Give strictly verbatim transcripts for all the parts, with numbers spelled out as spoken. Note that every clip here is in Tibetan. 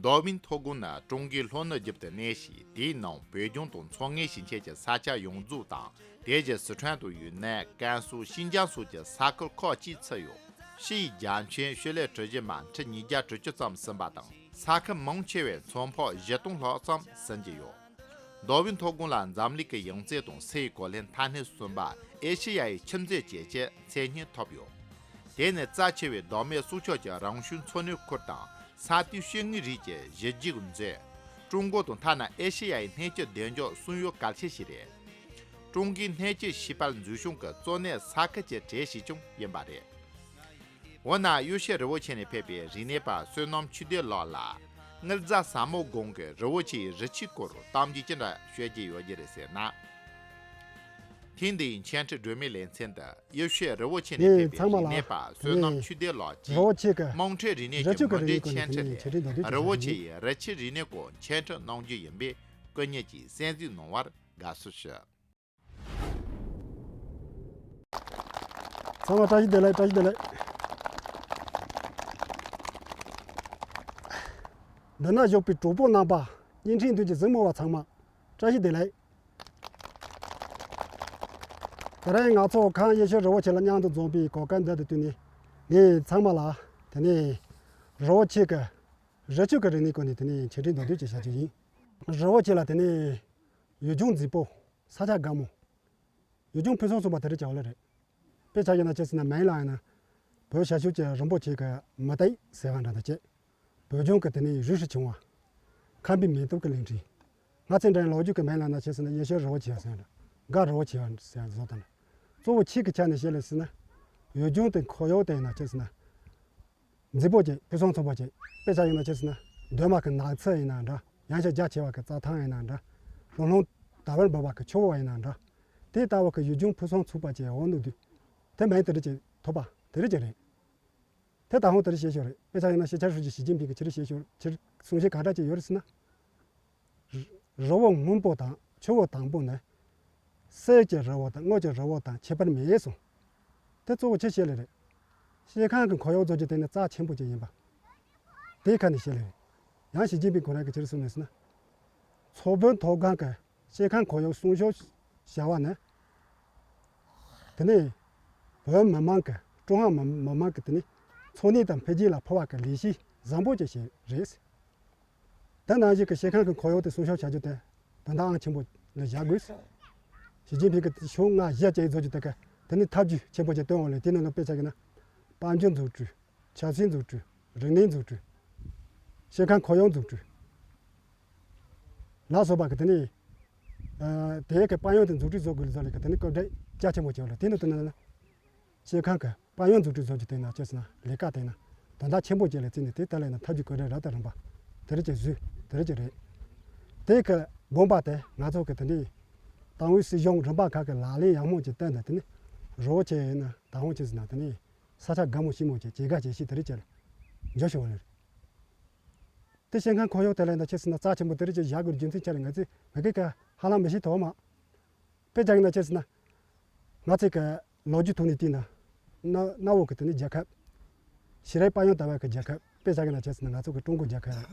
རྡོ་སྨིན་མཐོ་སྒང་ནི་ཀྲུང་གོའི་ལྷོ་ནུབ་རྒྱུད་དུ་གནས་ཤིང་། དེའི་ནང་བོད་ལྗོངས་དང་མཚོ་སྔོན་ཞིང་ཆེན་གྱི་ས་ཆ་ཡོངས་རྫོགས་དང་། དེ་བཞིན་སི་ཁྲོན་དང་ཡུན་ནན། ཀན་སུའུ། ཤིན་ཅང་སོགས་ཀྱི་ས་ཁུལ་ཁག་ཅིག་ཚུད་ཡོད། ཕྱིའི་རྒྱ་ཁྱོན་ཤོད་ལེ་གྲུ་བཞི་མ་ཁྲི་ཉིས་བརྒྱ་དྲུག་ཅུ་ཙམ་ཟིན་པ་དང་། ས་ཁུལ་མང་ཆེ་བས་མཚོ་འཕགས་བཞི་སྟོང་ལྷག་ཙམ་ཟིན་གྱི་ཡོད། རྡོ་སྨིན་མཐོ་སྒང་ལ་འཛམ་གླིང་གི་ཡང་རྩེ་དང་སའི་གོ་ལའི་མཐའ་སྣེ་གསུམ་པ་ཨེ་ཤེ་ཡ་ཡི་ཁྱིམ་མཚེས་བཅས་ཀྱི་མཚན་སྙན་ཐོབ་ཡོད། དེ་ནི་རྩ་ཆེ་བའི་བདག་མེད་སྲུང་སྐྱོབ་ཀྱི་རང་བྱུང་འཚོ་གནས་ཁུལ་དང་། ས་དེའི་སྐྱེ་དངོས་རིགས་ཀྱི་གཞི་རྒྱུ་མཛོད། ཀྲུང་གོ་དང་ཐ་ན་ཨེ་ཤེ་ཡ་ཡི་སྣོད་བཅུད་བདེ་འཇགས་སྲུང་ཡོལ་གལ་ཆེ་ཞིག་རེད། ཀྲུང་གོའི་སྣོད་བཅུད་ཤེས་དཔལ་འཛུགས་སྐྱོང་གི་གཙོ་གནད་ས་ཁུལ་གྱི་གྲས་ཤིག་ཀྱང་ཡིན་པ་རེད། འོ་ན་གཡུ་ཤུད་རི་བོ་ཆེ་ནས་ཕེབས་པའི་རིག་གནས་པ་བསོད་ནམས་ཆོས་ལྡན་ལགས་ལ། དངུལ་རྫ་ས་མོ་སྒང་གི་རི་བོ་ཆེའི་རི་ཆུའི་སྐོར་གཏམ་རྒྱུད་ཅི་འདྲ་ཤོད་ཀྱི་ཡོད་ཀྱི་རེད་ཟེར་ན། ཐེངས་འདིའི་འཆད་ཁྲིད་སྒྲོན་མེའི་ལེ་ཚན་དུ་གཡུ་ཤུད་རི་བོ་ཆེ་ནས་ངས་ཕེབས་པའི་ཚང་མ་རིག་གནས་པ་བསོད་ནམས་ཆོས་ལྡན་ལགས་ཀྱིས། རི་བོ་ཆེ་གི་དམངས་ཁྲོད་རིག་གནས་ཀྱི་མུ་འབྲེལ་འཆད་ཁྲིད་ལས། རི་བོ་ཆེ་ཡི་རི་ཆུའི་རིག་གནས་སྐོར་འཆད་ཁྲིད་གནང་རྒྱུ་ཡིན་པས། སྐུ་ཉིད་ཀྱིས་གསན་གཟིགས་གནང་བར་དགའ་བསུ་ཞུ། ཚང་མ་བཀྲ་ཤིས་བདེ་ལེགས། བཀྲ་ཤིས་བདེ་ལེགས། འདི་ན་བཞུགས་པའི་གྲོགས་པོ་རྣམ་པ། བརྙན་འཕྲིན་མདུན་གྱི་གཟིགས་མོ་བ་ཚང་མ་བཀྲ་ཤིས་བདེ་ལེགས། དེ་རིང་ང་ཚོ་ཁམས་གཡུ་ཤུད་རི་བོ་ཆེ་ལ་མཉམ་དུ་འཛོམས་པའི་གོ་སྐབས་འདི་དང་བསྟུན་ནས། ངས་ཚང་མ་ལ་དེ་ནས་རི་བོ་ཆེ་གི་རི་ཆུ་གི་རིག་གནས་སྐོར་ནས་དེ་ནས་འཆད་ཁྲིད་མདོར་བསྡུས་ཅིག་བྱ་རྒྱུ་ཡིན། རི་བོ་ཆེ་ལ་དེ་ནས་ཡུལ་ལྗོངས་མཛེས་པོ། ས་ཆ་དགའ་མོ། ཡུལ་ལྗོངས་ཕུན་སུམ་ཚོགས་པ་དེ་རིགས་ཀྱི་འོག་ལ་རེད། དཔེ་ཆ་བཞག་ན་ཆ་བཞག་ན་མེན་ལ་ཡིན་ན། བོད་ཤར་ཕྱོགས་ཀྱི་རིན་པོ་ཆེ་གི་མུ་ཏིག་ཟེར་བ་འདྲ་དང་བཅས། བོད་ལྗོངས་ཀྱི་དེ་ནས་རུས་སུ་བྱུང་བ། ཁམས་པའི་མེ་ཏོག་གི་གླིང་ཕྲན། ང་ཚོའི་འདྲ་ལོ་རྒྱུས་ཀྱི་མེན་ལ་ཡིན་ན་ཆ་བཞག་ན་གཡུ་ཤུད་རི་བོ་ཆེ་ཟེར་འདྲ། དགའ་རི་བོ་ཆེ་ཟེར་བཟོ་ལྟ་འདྲ། གཙོ་བོ་ཆེ་གི་ཆ་ནས་བཤད་ལ་ཟེར་ན། ཡུལ་ལྗོངས་དེ་ཁོར་ཡུག་དེ་ཡིན་ན་ཆ་བཞག་ན། མཛེས་པོ་བྱས། ཕུན་སུམ་ཚོགས་པ་བྱས། དཔེ་ཆ་ཡིན་ན་ཆ་བཞག་ན། འདབ་མ་གི་ནགས་ཚལ་ཡིན་ན་འདྲ། ཡངས་ཤིང་རྒྱ་ཆེ་བ་གི་རྩྭ་ཐང་ཡིན་ན་འདྲ། ལྷུང་ལྷུང་ཟླ་བར་འབབ་པ་གི་ཆུ་བོ་ཡིན་ན་འདྲ། དེ་ལྟ་བུ་གི་ཡུལ་ལྗོངས་ཕུན་སུམ་ཚོགས་པ་བྱས་འོང་དུས། དེ་མེན་དེ་རིགས་ཀྱི་ཐོབ་པ་དེ་རིགས་ཀྱི་རེད། དེ་ད་ཧོང་དེ་རིགས་བཤད་ཤོག་རེད། དཔེ་ཆ་ཡིན་ན་སྤྱི་ཁྱབ་ཧྲུའུ་ཅི་ཞི་ཅིན་ཕིང་གི་ཕྱི་རིགས་བཤད་ཤོག་ཕྱིར་གསུང་བཤད་ག་འདྲ་ཅིག་ཡོད་རེད་ཟེར་ན། རི་བོ་སྔོན་པོ་དང་ཆུ་བོ་དྭངས་པོ་ནི། གསེར་གྱི་རི་བོ་དང་དངུལ་གྱི་རི་བོ་དང་ཁྱད་པར་མེད་གསུངས། དེ་གཙོ་བོ་ཆེ་བཤད་ལེ་རེད། ཤེལ་ཁང་གི་ཁོར་ཡུག་བཟོ་རྒྱུ་དེ་ནི་རྩ་ཆེན་པོ་ཅིག་ཡིན་པ། དེའི་ཁ་ནས་བཤད་ལེ་རེད། ཡང་ཞི་ཅིན་ཕིང་ཁོ་རང་གིས་ཅི་རེད་གསུངས་ནས་ཟེར་ན། མཚོ་བོད་མཐོ་སྒང་གི་ཤེལ་ཁང་ཁོར་ཡུག་སྲུང་སྐྱོབ་བྱ་བ་ནི། དེ་ནི་བོད་མི་མང་གི་ཀྲུང་ཧྭ་མི་མི་མང་གི་དེ་ནི་འཚོ་གནས་དང་འཕེལ་རྒྱས་ལ་ཕོག་པ་གི་ལས་གཞི་བཟང་པོ་ཅིག་ཞིག་རེད། དེ་ནང་བཞིན་གྱི་ཤེལ་ཁང་གི་ཁོར་ཡུག་དེ་སྲུང་སྐྱོབ་བྱ་རྒྱུ་དེ་དོན་དག་ཨང་ཆེན་པོ་ལ་བཞག་དགོས། ཞི་ཅིན་ཕིང་གིས་ཕྱོགས་ལྔ་བཞི་བཅས་བཟོ་རྒྱུ་དེ་ག་དེ་ནི་ཐབས་ཇུས་ཆེན་པོ་ཅིག་བཏོན་འོང་ལེ། དེ་ནང་ལ་དཔེ་ཆ་གི་ན། དཔལ་འབྱོར་འཛུགས་སྐྲུན། ཆབ་སྲིད་འཛུགས་སྐྲུན། རིག་གནས་འཛུགས་སྐྲུན། ཤེལ་ཁང་ཁོར་ཡུག་འཛུགས་སྐྲུན། ལ་སོགས་པ་གི་དེ་ནི། ཨ། དེའི་གི་དཔལ་ཡོན་དེ་འཛུགས་སྐྲུན་བཟོ་དགོས་ལ་བཟོ་ལེ་གི་དེ་ནི་སྐབས་འབྲས་རྒྱ་ཆེན་པོ་བྱས་འོང་ལེ། དེ་ནི་དོན་ན་ན། ཤེལ་ཁང་གི་དཔལ་ཡོན་འཛུགས་སྐྲུན་བཟོ་རྒྱུ་དེ་ན་ཅི་ཟེར་ན་ལས་ཀ་དེ་ན་དོན་དག་ཆེན་པོ་ཅིག་ལ་བརྩིས་ནས། དེ་ལྟ་ལས་ན་ཐབས་ཇུས་བཀོད་སྒྲིག་རབ་དང་རིམ་པ་དེ་རིགས་ཀྱི་བཟོས་དེ་རིགས་ཀྱི་རེད། དེ་གི་དགོངས་པ་དེ་ང་ཚོ་གི་དེ་འདྲའི་ཏང་ཨུའི་སྲིད་གཞུང་རིམ་པ་ཁག་གི་ལག་ལེན་ཡག་མོ་ཅིག་བསྟན་ནས། དེ་ནི་རི་བོ་ཆེ་ཡིན་ན་ད་ཧོང་ཅི་ཟེར་ན་དེ་ནི་ས་ཆ་དགའ་མོ་ཞིམ་མོ་ཅིག་བྱེད་དགའ་བྱེད་ཤེས་དེ་རིགས་ཀྱི་འཇོག་ཤོག་ལེ། དེ་ཤེལ་ཁང་ཁོར་ཡུག་དེ་ལ་ཡིན་ན་ཆི་ཟེར་ན་རྩ་ཆེན་པོ་དེ་རིགས་ཀྱི་བཞག་དགོས་རྒྱུ་མཚན་ཆ་རེད། ང་ཚོས་མི་སྒེར་ག་ཧ་ལམ་མི་ཤེས་ཐོག་མ། དཔེ་ཆ་ཡིན་ན་ཆི་ཟེར་ན། ང་ཚོས་གི་ལོ་རྒྱུས་ཐོག་ནས་བལྟས་ན། གནའ་གནའ་བོ་གི་དེ་ནི་རྒྱལ་ཁབ། ཞི་རའི་དཔལ་ཡོན་ལྟ་བ་གི་རྒྱལ་ཁབ། དཔེ་ཆ་ཡིན་ན་ཆི་ཟེར་ན་ང་ཚོ་གི་ཀྲུང་གོ་རྒྱལ་ཁབ་རེད།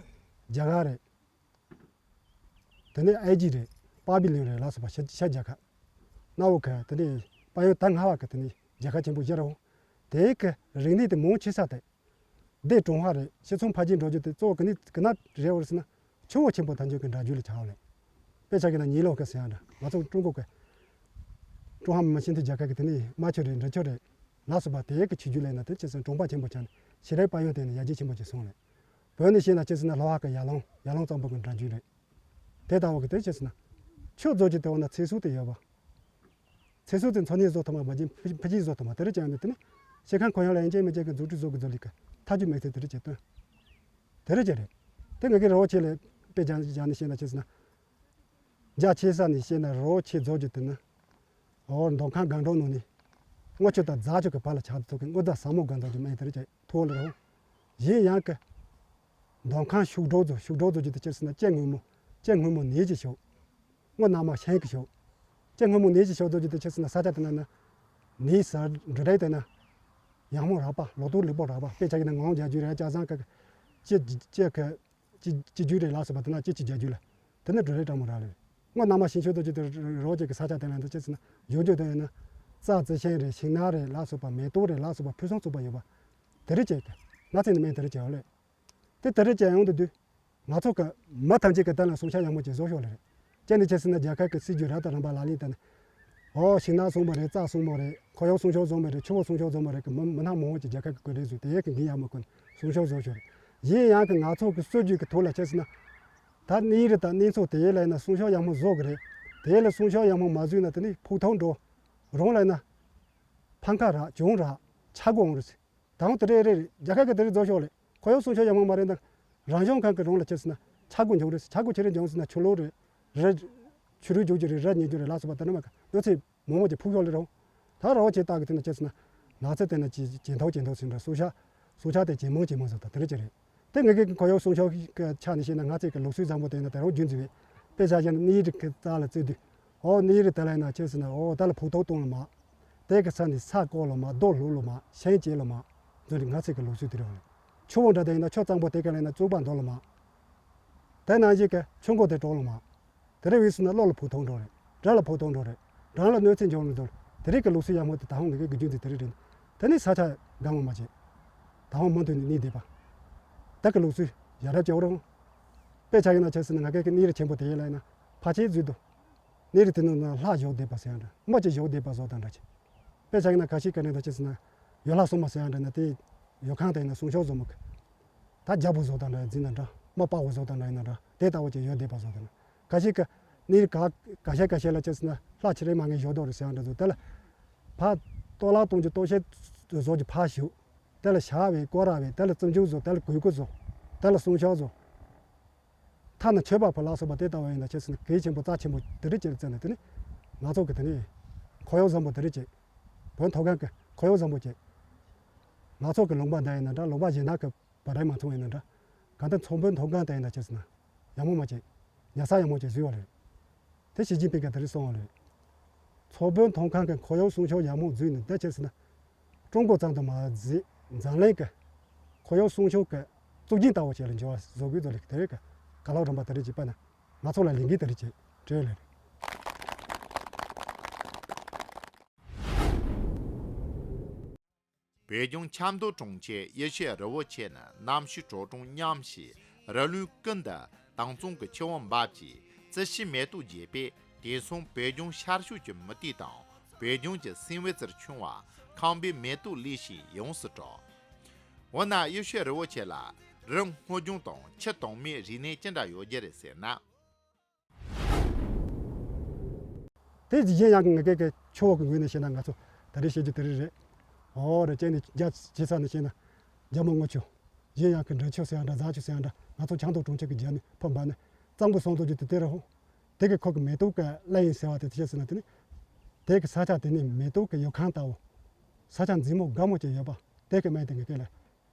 རྒྱ་གར་རེད། དེ་ནས་ཨེ་ཇི་རེད། པ་བི་ལིང་རེད། ལ་སོགས་པ་ཤར་ཤར་རྒྱལ་ཁབ། གནའ་བོ་གི་དེ་ནས་དཔལ་ཡོན་ད་སྔ་བ་གི་དེ་ནས་རྒྱལ་ཁབ་ཆེན་པོ་བཞི་རེད། དེའི་གི་རིག་གནས་དེ་མང་ཆེ་ས་དེ། འདི་ཀྲུང་ཧྭ་རེད། ཕྱི་ཚོང་འཕར་རྒྱས་འགྲོ་རྒྱུ་དེ་གཙོ་བོ་གི་ནི་གི་ན་རེད་བར་ཟེར་ན། ཆུ་བོ་ཆེན་པོ་ཐམས་ཅད་ཀྱི་འགྲམ་རྒྱུད་ལ་ཆགས་ལེ། དཔེ་ཆ་གི་ན་ཉི་ལོག་གི་ཟེར་ཡང་འདྲ། ང་ཚོ་ཀྲུང་གོ་གི་ཀྲུང་ཧྭ་མི་དམངས་སྤྱི་མཐུན་རྒྱལ་ཁབ་ཀྱི་དེ་ནི་རྨ་ཆུ་རེད། འབྲི་ཆུ་རེད། ལ་སོགས་པ་དེ་གི་ཆུ་རྒྱུད་ལ་ཡིན་ན་དེ་ཆི་ཟེར་ན་གྲོང་པ་ཆེན་པོ་ཆགས་ནས་ཞི་རའི་དཔལ་ཡོན་དེ་ནི་ཡར་རྒྱས་ཆེན་པོ་ཅིག་སོང་ལེ། བོད་ནས་བཤད་ན་ཆི་ཟེར་ན་ལྷོ་ཕྱོགས་ཀྱི་ཡར་ཀླུང་ཡར་ཀླུང་གཙང་པོ་གི་འགྲམ་རྒྱུད་རེད། དེ་ལྟ་བུ་གི་དེ་ཆི་ཟེར་ན། ཆུ་རྫོགས་ཀྱི་དེ་འོ་ན་ཚེ་སྲོག་དེ་ཡོད་པ། ཚེ་སྲོག་དེ་འཚོ་གནས་བཟོ་ཐུབ་མ་མ་བྱིན་ཕུ་ཕུ་ཅིག་བཟོ་ཐུབ་མ་དེ་རེད་ཅང་ནི་དེ་ནི། ཤེལ་ཁང་ཁོར་ཡུག་ལ་ཡན་ཆད་མི་ཅན་གྱི་འཛུགས་སྐྲུན་བཟོ་དགོས་བཟོ་ལི་ཀ་ཐག་གཅོད་དམིགས་ཚད་དེ་རེད་ཅེས་སྟོན། དེ་རེད་ཅེས་རེད། དེ་ང་གི་རི་བོ་ཆེ་ལ་དཔེ་ཅང་ཅང་ནི་བཤད་ན་ཆི་ཟེར་ན། རྒྱ་ཆེ་ས་ནས་བཤད་ན་རི་བོ་ཆེ་རྫོགས་ཀྱི་དེ་ནི། འོ་མདོ་ཁམས་སྒང་དྲུག་ནང་ནས། སྔོ་ཆུ་དང་རྫ་ཆུ་གི་བར་ལ་ཆགས་ཐུབ་ཀྱི་དངུལ་རྫ་ས་མོ་སྒང་རྫོགས་ཀྱི་མེ་དེ་རེད་ཅེས། ཐོག་ལ་རོ། གཞན་ཡང་གི། མདོ་ཁམས་ཤུག་སྒྲོག་ཚོ་ཤུག་སྒྲོག་ཚོ་ཅི་ཏི་ཅི་ཟེར་ན་ལྕེ་སྔོན་མོ། ལྕེ་སྔོན་མོ་ནས་ཀྱི་ཤོག་སྔོ་ནག་མ་ཤིང་གི་ཤོག་ལྕེ་སྔོན་མོ་ནས་ཀྱི་ཤོག་ཚོ་ཅི་ཏི་ཅི་ཟེར་ན་ས་ཆ་དེ་ན་ན། ནས་ས་འབྲུ་རེད་དེ་ན། ཡང་མོ་རག་པ་ལོ་ཏོག་ལེགས་པོ་རག་པ་དཔེ་ཆ་གི་ན་ངང་རྒྱ་རྒྱུ་རེད་ཅག་བཟང་གི། ལྕེ་ལྕེ་གི། གཅིག་གཅིག་བརྒྱུད་རེད་ལ་སོགས་པ་དེ་ན་གཅིག་གཅིག་བརྒྱ་བརྒྱུད་ལ། དེ་ནི་འབྲུ་རིགས་སྤྲང་མོ་རག་ལས། སྔོན་ནང་མ་ཞིང་ཆུ་དུ་ཅི་དེ་རོ་ཅིག་གི་ས་ཆ་དེ་ལ་འདུག་ཅེས་ཟེར་ན་ཡོང་རྒྱུ་དེ་ཡིན་ན། རྩྭ་རྩི་ཤིང་རེད། ཤིང་ནགས་རེད་ལ་སོགས་པ། མེ་ཏོག་རེད་ལ་སོགས་པ་ཕུན་སུམ་ཚོགས་པ་ཡོད་པ། དེ་རིགས་ཅན་གྱི་ང་ཚོས་ནི་སྨན་དེ་རིགས་ཅན་ཡོད་ལས། དེ་དེ་རིགས་ཅན་ཡོང་དུ་དུས། ང་ཚོ་གི་མི་ཐམས་ཅད་ཀྱི་དེ་ལ་སྲུང་སྐྱོབ་ཡག་མོ་ཅིག་བཟོ་ཤོག་ལེ་རེད། ཅེས་ནི་ཅི་ཟེར་ན་རྒྱལ་ཁབ་ཀྱི་སྲིད་ཇུས་རབ་དང་རིམ་པ་ལག་ལེན་བསྟར་ནས། འོ་ཤིང་ནགས་སྲུང་མོ་རེད། རྩྭ་སྲུང་མོ་རེད། ཁོར་ཡུག་སྲུང་སྐྱོབ་སྲུང་མོ་རེད། ཆུ་བོ་སྲུང་སྐྱོབ་སྲུང་མོ་རེད་གི་མི་མི་སྣ་མང་བོ་ཅིག་རྒྱལ་ཁབ་ཀྱི་བཀོད་སྒྲིག་བཟོས་ཏེ་ཡས་ཀྱི་འགན་ཡག་མོ་ཀུན་སྲུང་སྐྱོབ་བཟོ་ཤོག་རེད། ཡིན་ཡང་གི་ང་ཚོ་གི་སྲོལ་རྒྱུན་གྱི་ཐོག་ལ་ཅི་ཟེར་ན། ད་གནས་རི་དང་གནས་མཚོ་དེ་ལ་ཡིན་ན་སྲུང་སྐྱོབ་ཡག་མོ་བཟོ་གི་རེད། དེ་ལ་སྲུང་སྐྱོབ་ཡག་མོ་མ་བཟོས་ན་དེ་ནི་ཕུགས་ཐོགས་འགྲོ། རང་ལ་ཡིན་ན་ཕམ་ཁ་རག་གྱོང་རག་ཆག་སྒོ་འོང་རེད། ད་འོང་དེ་རེད་རེད་རེད། རྒྱལ་ཁབ་ཀྱི་དེ་རེད་བཟོ་ཤོག་ལེ། ཁོར་ཡུག་སྲུང་སྐྱོབ་ཡག་མོ་མ་རེད་ན། རང་བྱུང་ཁམས་ཀྱི་རང་ལ་ཅི་ཟེར་ན་ཆག་སྒོ་འབྱུང་རེད། ཆག་སྒོ་ཆེ་རེ་འབྱུང་ཟེར་ན་ཆུ་ལོག་རེད། རི་ཆུ་རུད་རྒྱུག་རྒྱུ་རེད། རི་རྙེད་རྒྱུ་རེད་ལ་སོགས་པ་དེ་ནི་མ་ག་གནོད་འཚེ་མང་བོ་ཅིག་ཕུགས་ཤོག་ལེ་རོ། ད་རོ་ཅེ་སྟག་གི་དེ་ན་ཅི་ཟེར་ན། ནགས་ཚལ་དེ་ན་ཅི་ཇེ་མཐོ་ཇེ་མཐོ་ཟིན་འདྲ་སྲུང་ཤ། སྲུང་ཤ་དེ་ཇེ་མང་ཇེ་མང་ཟེར་ད་དེ་རེད་ཅི་རེད། དེ་ངེད་ཀྱི་ཁོར་ཡུག་སྲུང་སྐྱོབ་ཀྱི་ཆ་ནས་བཤད་ན་ང་ཚོས་ཀྱི་ལུགས་སྲོལ་བཟང་པོ་དེ་ན་དེ་རོ་རྒྱུན་འཛིན་པའི། དཔེ་ཆ་བཞག་ན་གནས་རི་གི་རྩ་ལ་བཙུགས་དུས། ཨོ་གནས་རི་དེ་ལ་ཡིན་ན་ཅི་ཟེར་ན་ཨོ་ད་ལ་ཕུགས་ཐོགས་གཏོང་ལ་མ། དེ་གི་ས་ནས་ས་བརྐོ་ལ་མ། རྡོ་བླུགས་ལ་མ། ཤིང་བཅད་ལ་མ། འཛོ་རི་ང་ཚོས་ཀྱི་ལུགས་སྲོལ་དེ་རེད་བ། ཆུ་བོ་འདྲ་དེ་ཡིན་ན་ཆུ་གཙང་པོ་དེ་ག་ལ་ཡིན་ན་བཙོག་པ་འདོར་ལ་མ། དེ་ནང་བཞིན་གྱི་ཆུ་མགོ་དེ་དཀྲོག་ལ་མ། དེ་རེ་བས་སུ་ན་བློ་ལ་ཕུགས་ཐོགས་འགྲོ་རེད། དགྲ་ལ་ཕུགས་ཐོགས་འགྲོ་རེད། རང་ལ་གནོད་འཚེ་འབྱུང་ལ་འདོར། དེ་རིགས་ཀྱི་ལུགས་སྲོལ་ཡག་མོ་དེ་ད་ཧོང་ངེད་ཀྱི་རྒྱུན་དེ་དེ་རིགས་རེད། དེ་ནི་ས་ཆ་དགའ་མོ་མ་བྱེད། ད་ཧོང་མུ་མཐུད་ནས་གནས་བསྡད་པ། ད་གི་ལུགས་སྲོལ་ཡ་རབས་ཀྱི་འོ་རང་། དཔེ་ཆ་ཡིན་ན་ཆ་ཟེར་ན་ང་ཀའི་གི་གནས་རི་ཆེན་པོ་དེ་ཡིན་ལ་ཡིན་ན་ཕ་ཆེ་བཟོས་འདུག་གནས་རི་དེ་ནང་ན་ལྷ་བཞུགས་བསྡད་པ་ཟེར་ཡང་འདྲ། མི་གཅིག་བཞུགས་བསྡད་པ་བཟོ་དང་འདྲ་ཆེ། དཔེ་ཆ་ཡིན་ན་ཁ་ཤས་ཀྱི་གནས་ད་ཆ་ཟེར་ན། ཡོ་ལྷ་སྲུང་མ་ཟེར་ཡང་འདྲ་ན་དེ། ཡོ་ཁང་དེ་ཡིན་ན་སྲུང་སྐྱོབ་བཟོ་མི་གི། ད་རྒྱལ་པོ་བཟོ་དང་འདྲ་འཛིན་དང་འདྲ། མི་དཔའ་བོ་བཟོ་དང་འདྲ་ཡིན་ན་འདྲ། དེ་ལྟ་བུ་ཅིག་ཡོད་བསྡད་པ་བཟོ་དང་འདྲ། ཁ་ཤས་ཀྱི། གནས་རི་ག་ཁ་ཤས་ཁ་ཤས་ལ་ཆ་ཟེར་ན་ལྷ་ཆེ་རེ་མ་ངན་བཞུགས་དོ་རེད་ཟེར་ཡང་འདྲ་བཟོ་དེ་ལ། ཕ། གཏོར་བརླག་གཏོང་རྒྱུ་གཏོར་བཤིག་བཟོ་རྒྱུ་ཕ་ཞུ། དེ་ལ་ཞག་བས་སྐོར་ར་བས་དེ་ལ་བཙུན་ཆུ་བཟོ་དེ་ལ་གོས་སྐུ་བཟོ། དེ་ལ་སྲུང་སྐྱོབ་བཟོ། ཐ་ན་མཆོད་པ་ཕུལ་ལ་སོགས་པ་དེ་ལྟ་བུ་ཡིན་ན་ཆ་ཟེར་ན་གལ་ཆེན་པོ་རྩ་ཆེན་པོ་དེ་རིགས་ཅིག་བརྩིས་ནས་དེ་ནི། ང་ཚོ་གི་དེ་ནི། ཁོར་ཡུག་བཟང་པོ་དེ་རིགས་ཅིག་བོད་མཐོ་སྒང་གི་ཁོར་ཡུག་བཟང་པོ་ཅིག་ང་ཚོ་གི་ལུང་པ་འདི་ཡིན་ན་འདྲ་ལུང་པ་གཞན་དག་གི་བ་རེ་མ་མཚུངས་ཡིན་ན་འདྲ། གང་ལྟར་མཚོ་བོད་མཐོ་སྒང་དེ་ཡིན་ན་ཆ་ཟེར་ན། ཡག་མོ་མ་ཅིག་ཉ་ས་ཡག་མོ་ཅིག་བཟོས་པ་རེད། དེ་ཞི་ཅིན་ཕིང་གིས་དེ་རིགས་གསུངས་པ་རེད། མཚོ་བོད་མཐོ་སྒང་གི་ཁོར་ཡུག་སྲུང་སྐྱོབ་ཡག་མོ་བཟོས་ནས་འདི་ཆ་ཟེར་ན། ཀྲུང་གོ་ཙམ་དུ་མ་ཟད་འཛམ་གླིང་གི་ཁོར་ཡུག་སྲུང་སྐྱོབ་ཀྱི་གཙུག་རྒྱན་ལྟ་བུ་ཞིག་ལ་འགྱུར་བ་བཟོ་དགོས་ཚུལ་ལ་དེ་རིགས་ཀྱི་བཀའ་སློབ་རིམ་པ་དེ་རིགས་ཀྱི་དཔེར་ན་ང་ཚོ་ལ་ལས་འགན་དེ་རིགས་ཀྱི་སྤྲད་ལེ་རེད། བོད་ལྗོངས་ཆབ་མདོ་གྲོང་ཁྱེར་ཡེ་ཤེས་རི་བོ་ཆེ་ནི་གནམ་གཤིས་དྲོ་གྲང་མཉམ་ཞིང་རི་ལུང་ཀུན་ཏུ་དྭངས་གཙང་གི་ཆུ་བོ་འབབ་ཅིང་རྩི་ཤིང་མེ་ཏོག་རྒྱས་པས། དེང་སང་བོད་ལྗོངས་ཤར་ཕྱོགས་ཀྱི་མུ་ཏིག་དང་བོད་ལྗོངས་ཀྱི་སེམས་དཔའི་རྩེར་མཆོང་བ་ཁམས་པའི་མེ་ཏོག་ལེགས་ཤིང་ཡོངས་སུ་གྲགས། འོ་ན་ཡེ་ཤེས་རི་བོ་ཆེ་ལ་རི་སྔོ་ལྗང་དང་ཆུ་དྭངས་མའི་རིག་གནས་ཅི་འདྲ་ཡོད་རྒྱུ་རེད་ཟེར་ན། དེ་གཞན་ཡང་གི་ངེད་ཀའི་གི་ཆུ་བོ་གི་ངོས་ནས་བཤད་ན་ང་ཚོ་ད་རེས་བཤད་རྒྱུ་དེ་རིགས་རེད། འོ་རེད་ཅེས་ནས་རྒྱ་ཇེ་ས་ནས་བཤད་ན་རྒྱ་མོ་སྔོ་ཆུ། གཞན་ཡང་གི་འབྲི་ཆུ་ཟེར་ཡང་འདྲ་རྫ་ཆུ་ཟེར་ཡང་འདྲ་ང་ཚོ་ཆབ་མདོ་གྲོང་ཁྱེར་གི་རྒྱབ་ནས་ཕར་འབབ་ནས་གཙང་པོ་སོང་ཚོ་རྒྱུ་དེ་དེ་རེད་ཧོ། དེ་གི་ཁོ་གི་མེ་ཏོག་གི་གླིང་ཟེར་བ་དེ་དེ་ཆ་ཟེར་ན་དེ་ནི། དེ་གི་ས་ཆ་དེ་ནི་མེ་ཏོག་གི་ཡུལ་ཁང་ལྟ་བུ། ས་ཆ་མཛེས་མོ་དགའ་མོ་ཅིག་ཡོད་པ། དེ་གི་སྨན་དེ་ངེད་ཀའི་ལ།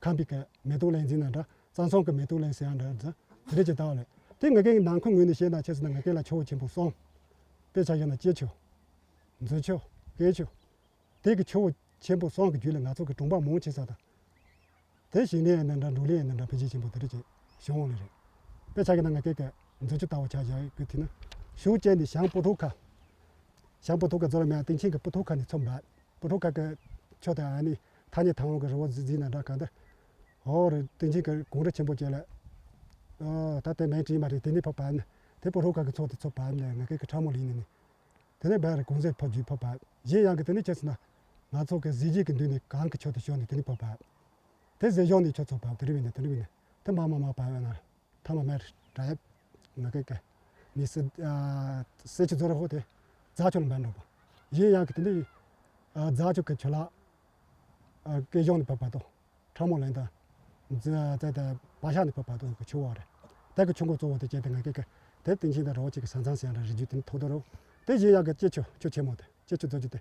ཁམས་པའི་གི་མེ་ཏོག་གླིང་འཛིན་ན་འདྲ། བསམ་སོང་གི་མེ་ཏོག་གླིང་ཟེར་ཡང་འདྲ་འདྲ། དེ་རེད་ཅེས་བལྟ་བ་ལས། དེ་ངེད་ཀའི་ནང་ཁུལ་ངོས་ནས་བཤད་ན་ཆ་ཟེར་ན་ངེད་ཀའི་ལ་ཆུ་བོ་ཆེན་པོ་གསུམ། དཔེ་ཆ་བཞག་ན་སྐྱེད་ཆུ། མཛོད་ཆུ། སྐྱེད་ཆུ། དེ་གི་ཆུ་བོ་ཆེན་པོ་གསུམ་གི་རྒྱུད་ལ་ང་ཚོ་གི་གྲོང་པ་མང་ཆེ་ས་དང་། དེ་ཞིང་ལས་ཡིན་ན་འདྲ་འབྲོག་ལས་ཡིན་ན་འདྲ་འཕེལ་རྒྱས་ཆེན་པོ་དེ་རེད་ཅེས་བྱུང་བ་ལས་རེད། དཔེ་ཆ་གི་ནང་ང་སྐད་ཀྱི་མཛོད་ཆུ་ལྟ་བུ་ཆ་བཞག་ཡོད་དུས་ན། ཞུ་ཅན་དེ་ཞང་སྤོ་ཐོ་ཁ། ཞང་སྤོ་ཐོ་ཁ་ཛོ་ལ་མེ་ཏིང་ཆེན་གི་སྤོ་ཐོ་ཁ་ནས་ཚོ་འབབ། སྤོ་ཐོ་ཁ་གི་ཆུ་དེ་ཨ་ནི་ཐ་སྙད་ཐང་བོ་གི་རི་བོ་ཟི་ཟི་ན་འདྲ་གང་དེ། ཨོ་རེད་ཏིང་ཆེན་གི་གུང་རི་ཆེན་པོ་ཅན་ལ། ཨོ་ད་དེ་མེ་ཏྲི་མ་རེད་དེ་ནི་ཕ་བབ་ནི། དེ་སྤོ་ཐོ་ཁ་གི་ཚོ་དེ་ཚོ་བབ་ནི་ང་སྐད་ཀྱི་ཁྲ་མོ་ལིན་ནི་ནི། དེ་ནས་བར་གོང་ཚད་ཕབ་རྒྱུའི་ཕབ་པ། གཞན་ཡང་གི་དེ་ནས་ཁྱེད་ཟེར་ན། ང་ཚོ་གི་གཟི་བརྗིད་ཀྱི་མདུན་ནས་གང་གི་ཆོས་དེ་ཤོར་ནས་དེ་ནས་ཕབ་པ། དེ་གཟི་གཞོང་ནས་ཆོས་ཚོགས་པ་དེ་རིང་བས་ནས་དེ་རིང་བས་ནས་དེ་མ་མ་མ་པ་ཡོད་ན། ཐ་མ་མེར་དྲ་ཡབ། ང་གི་གི་ནི་སི་སི་ཆུ་རྫོར་ཧོ་དེ་རྫ་ཆུ་ལ་འབད་འགྲོ་པ། གཞན་ཡང་གི་དེ་ནས་རྫ་ཆུ་གི་ཆུ་ལ་གི་གཞོང་ནས་ཕབ་པ་དང་། ཁྲ་མོ་ལན་དང་། ཛ་ཛ་ད་བ་ཤ་ནི་ཕ་བ་དུ་གི་ཆུ་བ་རེད། དེ་གི་ཆུ་མགོ་གཙོ་བོ་དེ་བཅད་དེ་ང་གི་གི་དེ་ཏིང་ཆེན་དང་རོ་གཅིག་གི་ས་མཚམས་ཟེར་ཡང་རེད་རི་རྒྱུད་དེ་ནི་ཐོག་དོ་རོ། དེ་བཞིན་ཡང་གི་སྐྱེ་ཆུ་ཆུ་ཆེན་མོ་དེ་སྐྱེ་ཆུ་རྫོ་རྒྱུ་དེ།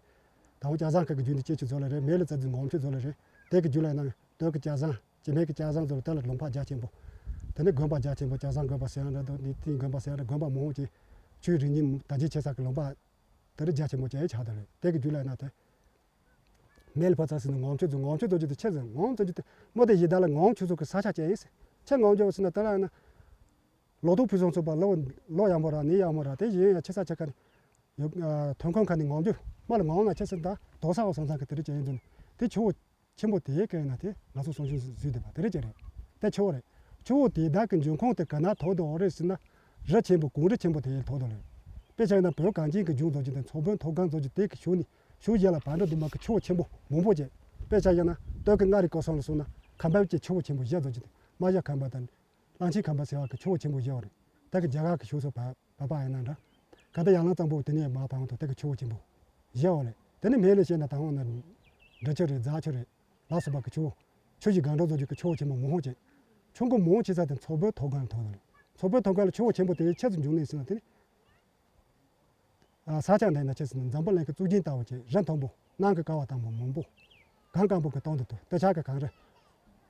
དང་པོ་སྐྱ་ཟང་ཁ་གི་རྒྱུད་ནི་སྐྱེ་ཆུ་རྫོ་ལ་རེད། མེ་ལ་ཙ་ཙི་ངོམ་ཆུ་རྫོ་ལ་རེད། དེ་གི་རྒྱུད་ལ་ཡང་ན་སྟོད་གི་སྐྱ་ཟང་སྐྱེ་མེད་གི་སྐྱ་ཟང་རྫོ་ལ་དེ་ལ་ལུང་པ་རྒྱ་ཆེན་པོ། དེ་ནི་དགོན་པ་རྒྱ་ཆེན་པོ་སྐྱ་ཟང་དགོན་པ་ཟེར་ཡང་རེད་དོ་ནི་ཏིང་དགོན་པ་ཟེར་ཡང་རེད་དགོན་པ་མང་བོ་ཅིག་ཆུའི་རི་ཉིན་དར་རྒྱས་ཆེ་ས་གི་ལུང་པ། དེ་རི་རྒྱ་ཆེན་པོ་ཅན་ཡང་ཆགས་དེ་རེད། དེ་གི་རྒྱུད་ལ་ཡང་ན་དེ། མེ་ལ་ཕ་ཙ་ཟེར་ནས་ངོམ་ཆུ་ཚོ་ངོམ་ཆུ་ཚོ་ཅི་དེ་ཆེ་ཟེར་ངོམ་ཚོ་ཅི་དེ་མོ་དེ་ཡི་དྭགས་ལ་ངོམ་ཆུ་ཚོ་གི་ས་ཆ་ཅན་ཡིན་ཟེར། ཆེ་ངོམ་ཆུ་ཟེར་ན་དེ་ལ་ཡང་ན། ལོ་ཏོག་ཕུན་སུམ་ཚོགས་པ། ལོ་ལོ་ཡག་མོ་ར་ནི་ཡག་མོ་ར། དེ་ཡིན་ཡང་ཆེ་ས་ཆེ་ཁ་ནི་ཡོད། ཐོན་ཁུངས་ཁ་ནི་ངང་རྒྱུ་མ་ལ་ངང་ན་ཆེ་ས་ད་དོ་ས་འོ་སང་སང་གི་དེ་རིགས་ཅན་ཡིན་དུ་ནི་དེ་ཆུ་བོ་ཆེན་པོ་དེའི་སྐད་ན་དེ་ང་ཚོ་སོང་ཤུན་བཟོས་བསྡད་པ་དེ་རེད་ཅེ་རེད། དེ་ཆུ་བོ་རེད། ཆུ་བོ་དེ་དག་གི་འབྱུང་ཁུངས་དེ་ག་ན་ཐོག་ཏུ་འོ་རེད་ཟེར་ན། རི་ཆེན་པོ་གངས་རི་ཆེན་པོ་དེའི་ཐོག་ཏུ་རེད། དཔེ་ཆ་ཡིན་ན་བོད་གངས་ཅན་གྱི་ལྗོངས་ཟེར་རྒྱུ་དེ་མཚོ་བོད་མཐོ་སྒང་ཟེར་རྒྱུ་དེ་གི་ཤུལ་ནི་ཤུལ་བཞི་ལ་བར་འགྲོ་དུ་མ་གི་ཆུ་བོ་ཆེན་པོ་མང་པོ་བྱས། དཔེ་ཆ་ཡིན་ན་སྟོད་ཀྱི་མངའ་རིས་སྐོར་སོང་ལ་སོང་ན་ཁམས་པའི་ཆུ་བོ་ཆེན་པོ་བཞི་ཟེར་རྒྱུ་དེ་རྨ་བྱ་ཁམས་པ་དང་། གླང་ཆེན་ཁམས་པ་ཟེར་བ་གི་ཆུ་བོ་ཆེན་པོ་བཞི་བ་རེད། དེ་གི་རྒྱ་གར་གི་ཕྱོགས་སུ་བབས་པ་ཡིན་ན་འདྲ། ག་ད་ཡར་ལངས་གཙང་པོ་དེ་ནས་མར་བབས་ཡོང་དུས་དེ་གི་ཆུ་བོ་ཆེན་པོ་བཞི་བ་རེད། དེ་ནས་སྨད་ལ་བཤད་ན་ད་འོང་ན་འབྲི་ཆུ་རེད། རྫ་ཆུ་རེད། ལ་སོགས་པ་གི་ཆུ་བོ། ཆུ་བཞི་སྒང་དྲུག་ཟེར་རྒྱུ་གི་ཆུ་བོ་ཆེན་པོ་མང་པོ་བྱས། ཆུ་མགོ་མང་པོ་ཆེ་ས་དེ་མཚོ་བོད་མཐོ་སྒང་ལ་ཐོན་ཡོད་རེད། མཚོ་བོད་མཐོ་སྒང་ལ་ཆུ་བོ་ཆེན་པོ་དེ་ཆེ་ཙམ་འབྱུང་གནས་ཟེར་ན་དེ་ནི། ཨ། ས་ཆ་འདི་ན་ཆེ་ཟེར་ན་འཛམ་བུ་གླིང་གི་གཙུག་རྒྱན་ལྟ་བུ་བྱས། རི་མཐོན་པོ། གནམ་གྱི་ཀ་བ་དྭངས་པོ་མང་པོ། གངས་སྐམ་པོ་གི་སྟེང་དུ་འདུག་དེ་ཆ་གི་གངས་རི་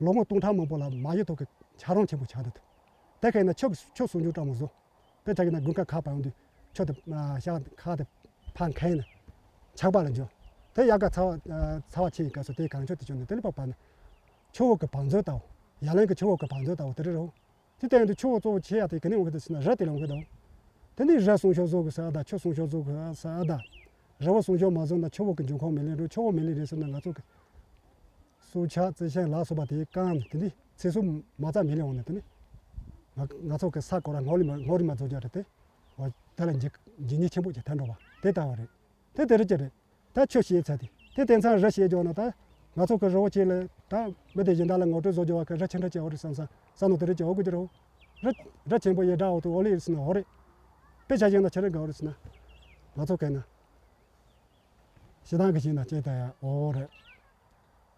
ལོ་ངོ་སྟོང་ཕྲག་མང་པོ་ལ་མ་གཡོས་ཐོག་གི་ཆག་རོང་ཆེན་པོ་ཆགས་འདུག་དེ་གས་ན་ཆུ་ཆུ་སྲུང་སྐྱོབ་སྤྲང་མོ་བཟོ། དཔེ་ཆ་གི་ན་དགུན་ཁ་ཁ་བབས་དུས་ཆུ་དེ་ཤར་ཁ་དེ་ཕར་འཁེལ་ནས་ཆག་པ་ལ་འཇོག་དེ་དབྱར་ཁ་ཚ་བ་ཚ་བ་ཆེ་ཡི་སྐབས་སུ་དེ་གངས་ཆུ་དེ་བྱུང་ནས་དེ་ལས་ཕར་བབས་ནས་ཆུ་བོ་གི་བང་མཛོད་ལྟ་བུ། ཡར་ལངས་གི་ཆུ་བོ་གི་བང་མཛོད་ལྟ་བུ་དེ་རེད་རོ། དེ་ལྟ་ཡོང་དུས་ཆུ་བོ་གཙོ་བོ་ཆེ་ཡ་དེ་ག་ནས་འོང་གི་འདུག་ཟེར་ན་རི་དེ་ལས་འོང་གི་འདུག་དེ་ནས་རི་སྲུང་སྐྱོབ་བཟོ་དགོས་ཟེར་བ་དང་། ཆུ་སྲུང་སྐྱོབ་བཟོ་དགོས་ཟེར་བ་དང་། རི་བོ་སྲུང་སྐྱོབ་མ་བཟོ་ན་ཆུ་བོ་གི་འབྱུང་ཁུངས་མི་ལེན་རུང་། ཆུ་བོ་མི་ལེན་རེད་ཟེར་ན་ང་ཚོ་གི་སྲོག་ཆགས་རྩི་ཤིང་ལ་སོགས་པ་དེ་བཀང་ནས་དེ་ནས་ཚེ་སྲོག་མ་རྩ་མེད་ལ་འོང་ནས་དེ་ནས་ང་ང་ཚོ་གི་ས་སྐོར་ལ་སྔོ་ལི་མ་སྔོ་རི་མ་བཟོ་རྒྱུ་རེད་དེ། འོ་དེ་ལ་འཇིགས་འཇིགས་ཉེན་ཆེན་པོ་ཅིག་ཐོན་འགྲོ་བ་དེ་ལྟ་བུ་རེད། དེ་དེ་རེད་ཅེ་རེད། ད་ཆུ་བཤད་ཚར་དེ་དེ་དེང་སང་རི་བཤད་རྒྱུ་ན་ད་ང་ཚོ་གི་རི་བོ་ཆེ་ལ་ད་མི་དེ་གཞན་དག་ལ་ངོ་སྤྲོད་བཟོ་རྒྱུ་བ་གི་རི་ཆེན་རི་ཆེ་འོ་རེད་བསམ་བསམ་བསམ་ནོ་དེ་རེད་ཅེ་འོ་དགོས་ཀྱི་རེད། རི་རི་ཆེན་པོ་ཡི་སྒྲ་འོ་དེ་འོ་ལེ་ཡིན་ཟེར་ན་འོ་རེད། དཔེ་ཆ་བཞག་ན་ཆི་རེད་འགའ་འོ་རེད་ཟེར་ན། ང་ཚོ་གན་ན་ཞེ་སྡང་གི་ཞིང་ན་སྐྱེས་ད་ཡ་འོ་རེད།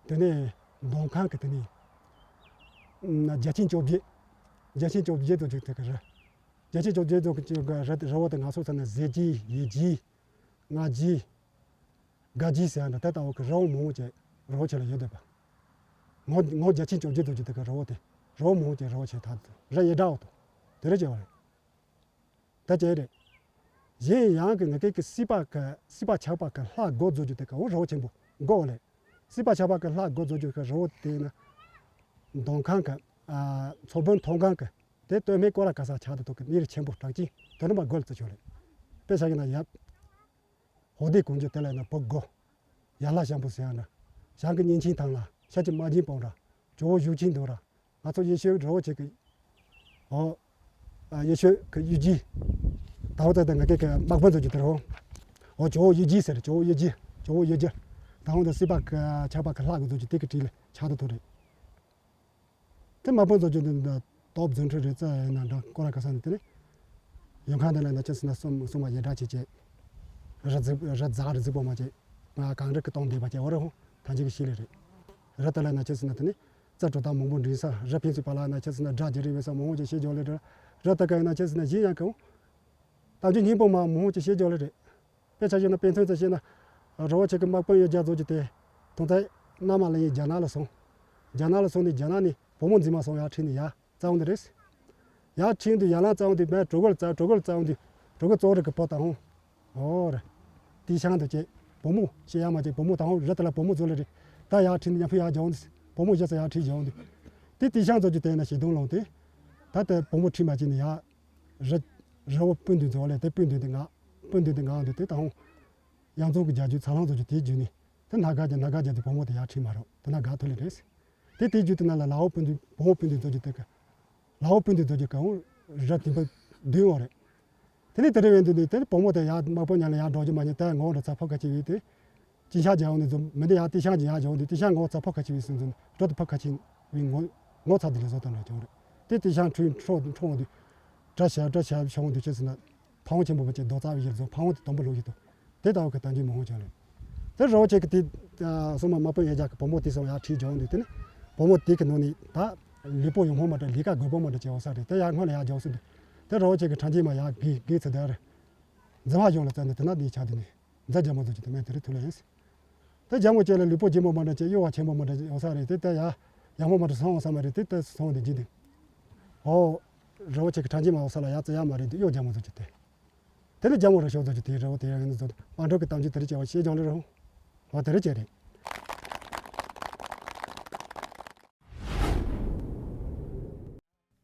དེ་ནས་མདོ་ཁམས་ཀྱི་དེ་ནས་བརྒྱ་བྱིན་བཅོ་བརྒྱད། བརྒྱ་བྱིན་བཅོ་བརྒྱད་དུ་བཅུག་དེ་གི་རི། བརྒྱ་བྱིན་བཅོ་བརྒྱད་དུ་བཅུག་གི་རི་རི་བོ་དེ་ང་ཚོ་ཚོ་ན་ཟས་བརྗིད་ཡིད་བརྗིད་ང་རྒྱལ། དགའ་རྒྱལ་ཟེར་ཡ་འདྲ་དེ་ལྟ་བུ་གི་རི་བོ་མང་བོ་ཅིག་རི་བོ་ཆེ་ལ་ཡོད་འདུག་པ། ངོ་ངོ་བརྒྱ་བྱིན་བཅོ་བརྒྱད་དུ་བཅུག་དེ་གི་རི་བོ་དེ་རི་བོ་མང་བོ་ཅིག་རི་བོ་ཆེ་ཐག་ཏུ་རི་ཡི་སྒྲ་འོ་དོ། དེ་རེད་ཅེ་བ་རེད། ད་ཅེ་རེད། གཞན་ཡང་གི་ང་ཀའི་གི་སྲིད་པ་གི་སྲིད་པ་ཆགས་པ་གི་ལྷ་སྒོ་རྫོགས་རྒྱུ་དེ་གི་འོ་རི་བོ་ཆེན་པོ་སྒོ་ལས། སྲིད་པ་ཆགས་པ་གི་ལྷ་སྒོ་རྫོགས་རྒྱུ་གི་རི་བོ་དེ་ན། མདོ་ཁམས་གི་ཨ་མཚོ་བོད་མཐོ་སྒང་གི་དེ་སྟོད་སྨད་ཀོ་ལ་ག་ས་ཆགས་དེ་ཐོག་གི་གནས་རི་ཆེན་པོ་གྲགས་ཅན་དེ་རིམ་པ་སྒོ་ལ་བརྩི་ཆོག་ལེ། དཔེ་ཆ་གི་ན་ཡབ། ཧོ་དེ་གོང་ཆུ་དེ་ལ་ན་བུ་སྒོ། ཡ་ལྷ་ཞང་པོ་ཟེར་ཡ་འདྲ། ཞང་གི་གཉེན་ཆེན་ཐང་ལ་ཤ་ཅི་མ་སྦྱིན་སྤོང་འདྲ། ཇོ་བོ་གཞུག་ཆེན་འདུག་ར། ང་ཚོ་ཡེ་ཤེས་རི་བོ་ཆེ་གི། ཨོ། ཨ་ཡེ་ཤེས་གི་གཡུལ་རྗེས། ད་འོ་ད་ད་ང་གི་གི་དམག་དཔོན་ཚོ་གི་དེ་རོ། ཨོ་ཇོ་བོ་གཡུལ་རྗེས་ཟེར། ཇོ་བོ་གཡུལ་རྗེས། ཇོ་བོ་གཡུལ་རྗེས། ད་འོ་ད་སྲིད་པ་གི་ཆགས་པ་གི་ལྷ་གི་ཚོ་གི་དེ་གི་གྲས་ལ་ཆགས་ད་ཐུག་རེད། དེ་དམག་དཔོན་ཚོ་གི་དེ་ད་སྟོབས་རྫུ་འཕྲུལ་རེ་རྩ་ཡིན་ན་འདྲ་ཀོ་ར་ག་ས་ནས་དེ་ནས། ཡོང་ཁང་དེ་ལ་ན་ཆེ་སི་ན་སོམ་སོམ་མ་ཡེ་དྲག་ཆེ་ཆེ། རི་རྫི་རི་རྫ་རི་རྫི་པོ་མ་ཆེ། ང་གངས་རི་གི་སྟོང་བསྡད་པ་ཆེ་འོ་རེ་ཧོ་ཐང་ཆེ་གི་ཤི་ལེ་རེད། རི་དེ་ལ་ན་ཆེ་སི་ན་དེ་ནས་རྩྭ་དྲོད་ཐང་མང་པོ་འདྲེན་ས། རི་ཕན་ཚུན་བར་ལ་ན་ཆེ་སི་ན་སྒྲ་བརྗེ་རེ་བས་ས་མང་པོ་ཆེ་ཤེས་རྒྱུ་ལེ་རེད། རི་དེ་ག་ཡིན་ན་ཆེ་སི་ན་གཞན་ཡང་གང་། གཏམ་རྒྱུད་སྙིང་པོ་མ་མང་པོ་ཆེ་ཤེས་རྒྱུ་ལེ་རེད། དཔེ་ཆ་བཞག་ན་དཔེ་མཚོན་ཙམ་བཤད་ན། རི་བོ་ཆེ་གི་དམག་དཔོན་ཡོད་རྒྱ་མཚོ་གི་དེ། དོན་དག་མནའ་མ་ལ་ཡིན་རྒྱ་ནག་ལ་སོང་། རྒྱ་ནག་ལ་སོང་ནས་རྒྱ་ནག་ནས་བུ་མོ་འཛིན་མ་སོང་ཡར་ཁྲིད་ནས་ཡར་བཙལ་འོང་དེ་རེད། ཡར་ཁྲིད་དུས་ཡར་ལངས་བཙལ་འོང་དུས་མེད་གྲོ་གོལ་བཙལ་གྲོ་གོལ་བཙལ་འོང་དུས་གྲོ་གོལ་བཙོག་རིགས་ཀྱི་བུ་དང་ཧོང་། ཨོ་རེད། དེ་ཤང་དུ་བཅད། བུ་མོ་ཤེས་ཡ་མ་བཅད་བུ་མོ་དང་ཧོང་རི་དེ་ལ་བུ་མོ་བཙོག་ལེ་རེད། ད་ཡར་ཁྲིད་ནས་ཉམ་ཕུ་ཡར་རྒྱག་འོང་དུས་བུ་མོ་ཤེས་ས་ཡར་ཁྲིད་རྒྱག་འོང་དུས། དེ་དེ་ཤང་ཚོ་གི་དེ་ན་ཞེ་སྡང་ལངས་ཏེ། ད་ལྟ་བུ་མོ་ཁྲིད་མ་བཅད་ནས་ཡར། རི། རི་བོ་སྤུན་བདུན་ཚོ་ལས་དེ་སྤུན་བདུན་དེ་ང་། སྤུན་བདུན་དེ་ང་འདུག་དེ་དང་། ཡང་ཚོ་གི་རྒྱ་རྒྱུད་ཚ་ལང་ཚོ་གི་དེ་རྒྱུད་ནི། དེ་ན་ག་རྒྱ་ན་ག་རྒྱ་དེ་བུ་མོ་དེ་ཡར་ཁྲིད་མ་རོགས་དེ་ན་ག་ཐུ་ལི་རེད། དེ་དེ་རྒྱུད་དེ་ན་ལ་ལའོ་སྤུན་བདུན་བུ་མོ་སྤུན་བདུན་ཚོ་གི་དེ་ག་ལའོ་སྤུན་བདུན་ཚོ་གི་གང་། རི་དེ་བ་བདུན་འོ་རེད། དེ་ནས་དེ་རེ་བས་འདུག་ནས་དེ་བུ་མོ་དེ་ཡར་དམག་དཔོན་ཉ་ལ་ཡར་འགྲོ་རྒྱུ་མ་ཉན་དེ་ངོ་འདྲ་ཚ་ཕོ་ཁ་ཆེ་བས་དེ། ཅི་ཤག་རྒྱ་འོང་ནས་འཛོམས་མི་འདི་ཡར་ཏི་ཤག་ཅི་ཡར་རྒྱ་འོང་དུས་ཏི་ཤག་ངོ་ཚ་ཕོ་ཁ་ཆེ་བས་སུན་འཛོམས་འགྲོ་དུ་ཕོ་ཁ་ཆེ་བས་ངོ་ངོ་ཚ་དེ་ལས་བཟོ་དང་འདྲ་བྱུང་རེད། དེ་ཏི་ཤག་འཁྲུལ་འཕྲོ་འཕྲོ་འོང་དུས། དགྲ་ཤ་དགྲ་ཤ་བྱུང་འོང་དུས་ཅི་ཟེར་ན། ཕ་བོང་ཆེན་པོ་བ་ཅེ་རྡོ་རྩ་བའི་ཡིར་བཟོ་ཕ་བོང་དེ་དུམ་བུ་ལུག་ཡིད་དོ། དེ་ལྟ་བུ་གི་དང་རྒྱུད་མང་བོ་བྱུང་རེད། དེ་རོ་ཅེ་གི་དེ། སོ་མ་མ་པོ་ཡ་རྒྱ་གི་བུ་མོ་དེ་སོང་ཡར་ཁྲིད་འཇོག་འོང་དུས་དེ་ནི། བུ་མོ་དེ་གི་ནང་ནས་ད། ལུས་པོ་ཡོང་ཧོ་མ་འདྲ་ལས་ཀ་དགོས་པོ་མ་འདྲ་བྱེད་འོ་ས་རེད་དེ་ཡར་སྔོན་ལ་ཡར་འཇོག་སྲིད་དུས། དེ་རོ་ཅེ་གི་ཕྲན་གྱིས་མ་ཡར་གི་གི་ཚེ་དེ་རེད། འཛིན་པ་གཞུང་ལ་བཙལ་ནས་དེ་ན་དེ་ཆགས་དེ་ནི། མཛའ་རྒྱ་མོ་ཚོ་ཅིག་དེ་མེད་དེ་རེད་ཐུགས་ལ་ཡིན། དེ་རྒྱ་མོ་ཅེ་ལ་ལུས་པོ་ལྗིད་མོ་མ་འདྲ་ཅེ་གཡོ་བ་ཆེན་པོ་མ་འདྲ་ཡོང་ས་རེད་དེ་དེ་ཡ། ཡག་མོ་མ་འདྲ་སོང་འོང་ས་མ་རེད་དེ་དེ་སོང་དེ་ཇི་དེ། ཨོ། རི་བོ་ཆེ་གི་ཕྲན་གྱིས་མ་འོང་ས་ལ་ཡ་ཙི་ཡ་མ་རེད་དེ་གཡོ་རྒྱ་མོ་ཚོ་ཅིག་དེ། དེ་ནི་རྒྱ་མོ་རི་ཤོག་ཚོ་ཅིག་དེ་རི་བོ་དེ་ཡ་ཡིན་ཚོ་དེ་མ་འགྲོ་གི་གཏམ་རྒྱུད་དེ་རི་ཅེ་བ་ཤེས་ཀྱང་ལེ་རི་ཧོ། བ་དེ་རི་ཅེ་རེད།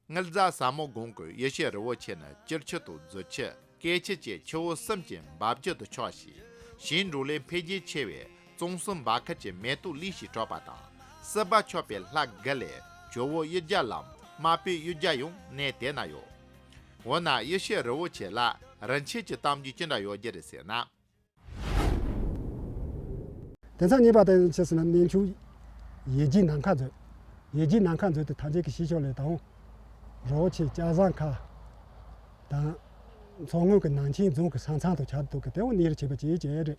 དངུལ་རྫ་ཟལ་མོ་སྒང་གི་ཡེ་ཤེས་རི་བོ་ཆེ་ནི་སྤྱིར་ཆུ་དང་རྫུ་ཆུ། སྐེ་ཆུ་བཅས་ཆུ་བོ་གསུམ་གྱི་འབབ་རྒྱུད་དུ་ཆགས་ཤིང་། ཞིང་འབྲོག་ལས་འཕེལ་རྒྱས་ཆེ་བའི་ཙོང་སུན་འབབ་ཁུལ་གྱི་མེ་ཏོག་གླིང་ཞེས་གྲགས་པ་དང་། སྲིད་པ་ཆགས་པའི་ལྷ་དགུ་ལས་ཇོ་བོ་གཡུལ་རྒྱལ་ལམ་དམར་པོའི་གཡུལ་རྒྱལ་ཡང་གནས་དེ་ན་ཡོད། འོ་ན་ཡེ་ཤེས་རི་བོ་ཆེ་ལ་རིན་ཆེན་གྱི་གཏམ་རྒྱུད་ཅི་འདྲ་ཡོད་རྒྱུ་རེད་ཟེར་ན། དེང་སང་གཉིས་པ་དེ་ཆི་ཟེར་ན་གནས་ཆུང་ཡེ་རྒྱའི་ནམ་མཁའ་མཛོད། ཡེ་རྒྱའི་ནམ་མཁའ་མཛོད་དེ་ཐམས་ཅད་ཀྱི་ཤེས་ཕྱོགས་ལས་དང་། རི་བོ་ཆེ་ལྕགས་ཟམ་ཁ་དང་། མཚོ་སྔོན་གྱི་ནང་ཆེན་རྫོང་གི་ས་མཚམས་དུ་ཆགས་འདུག་གི་དེ་འོ་གནས་རི་བྱེད་པ་ཅིག་ཅེས་རེད།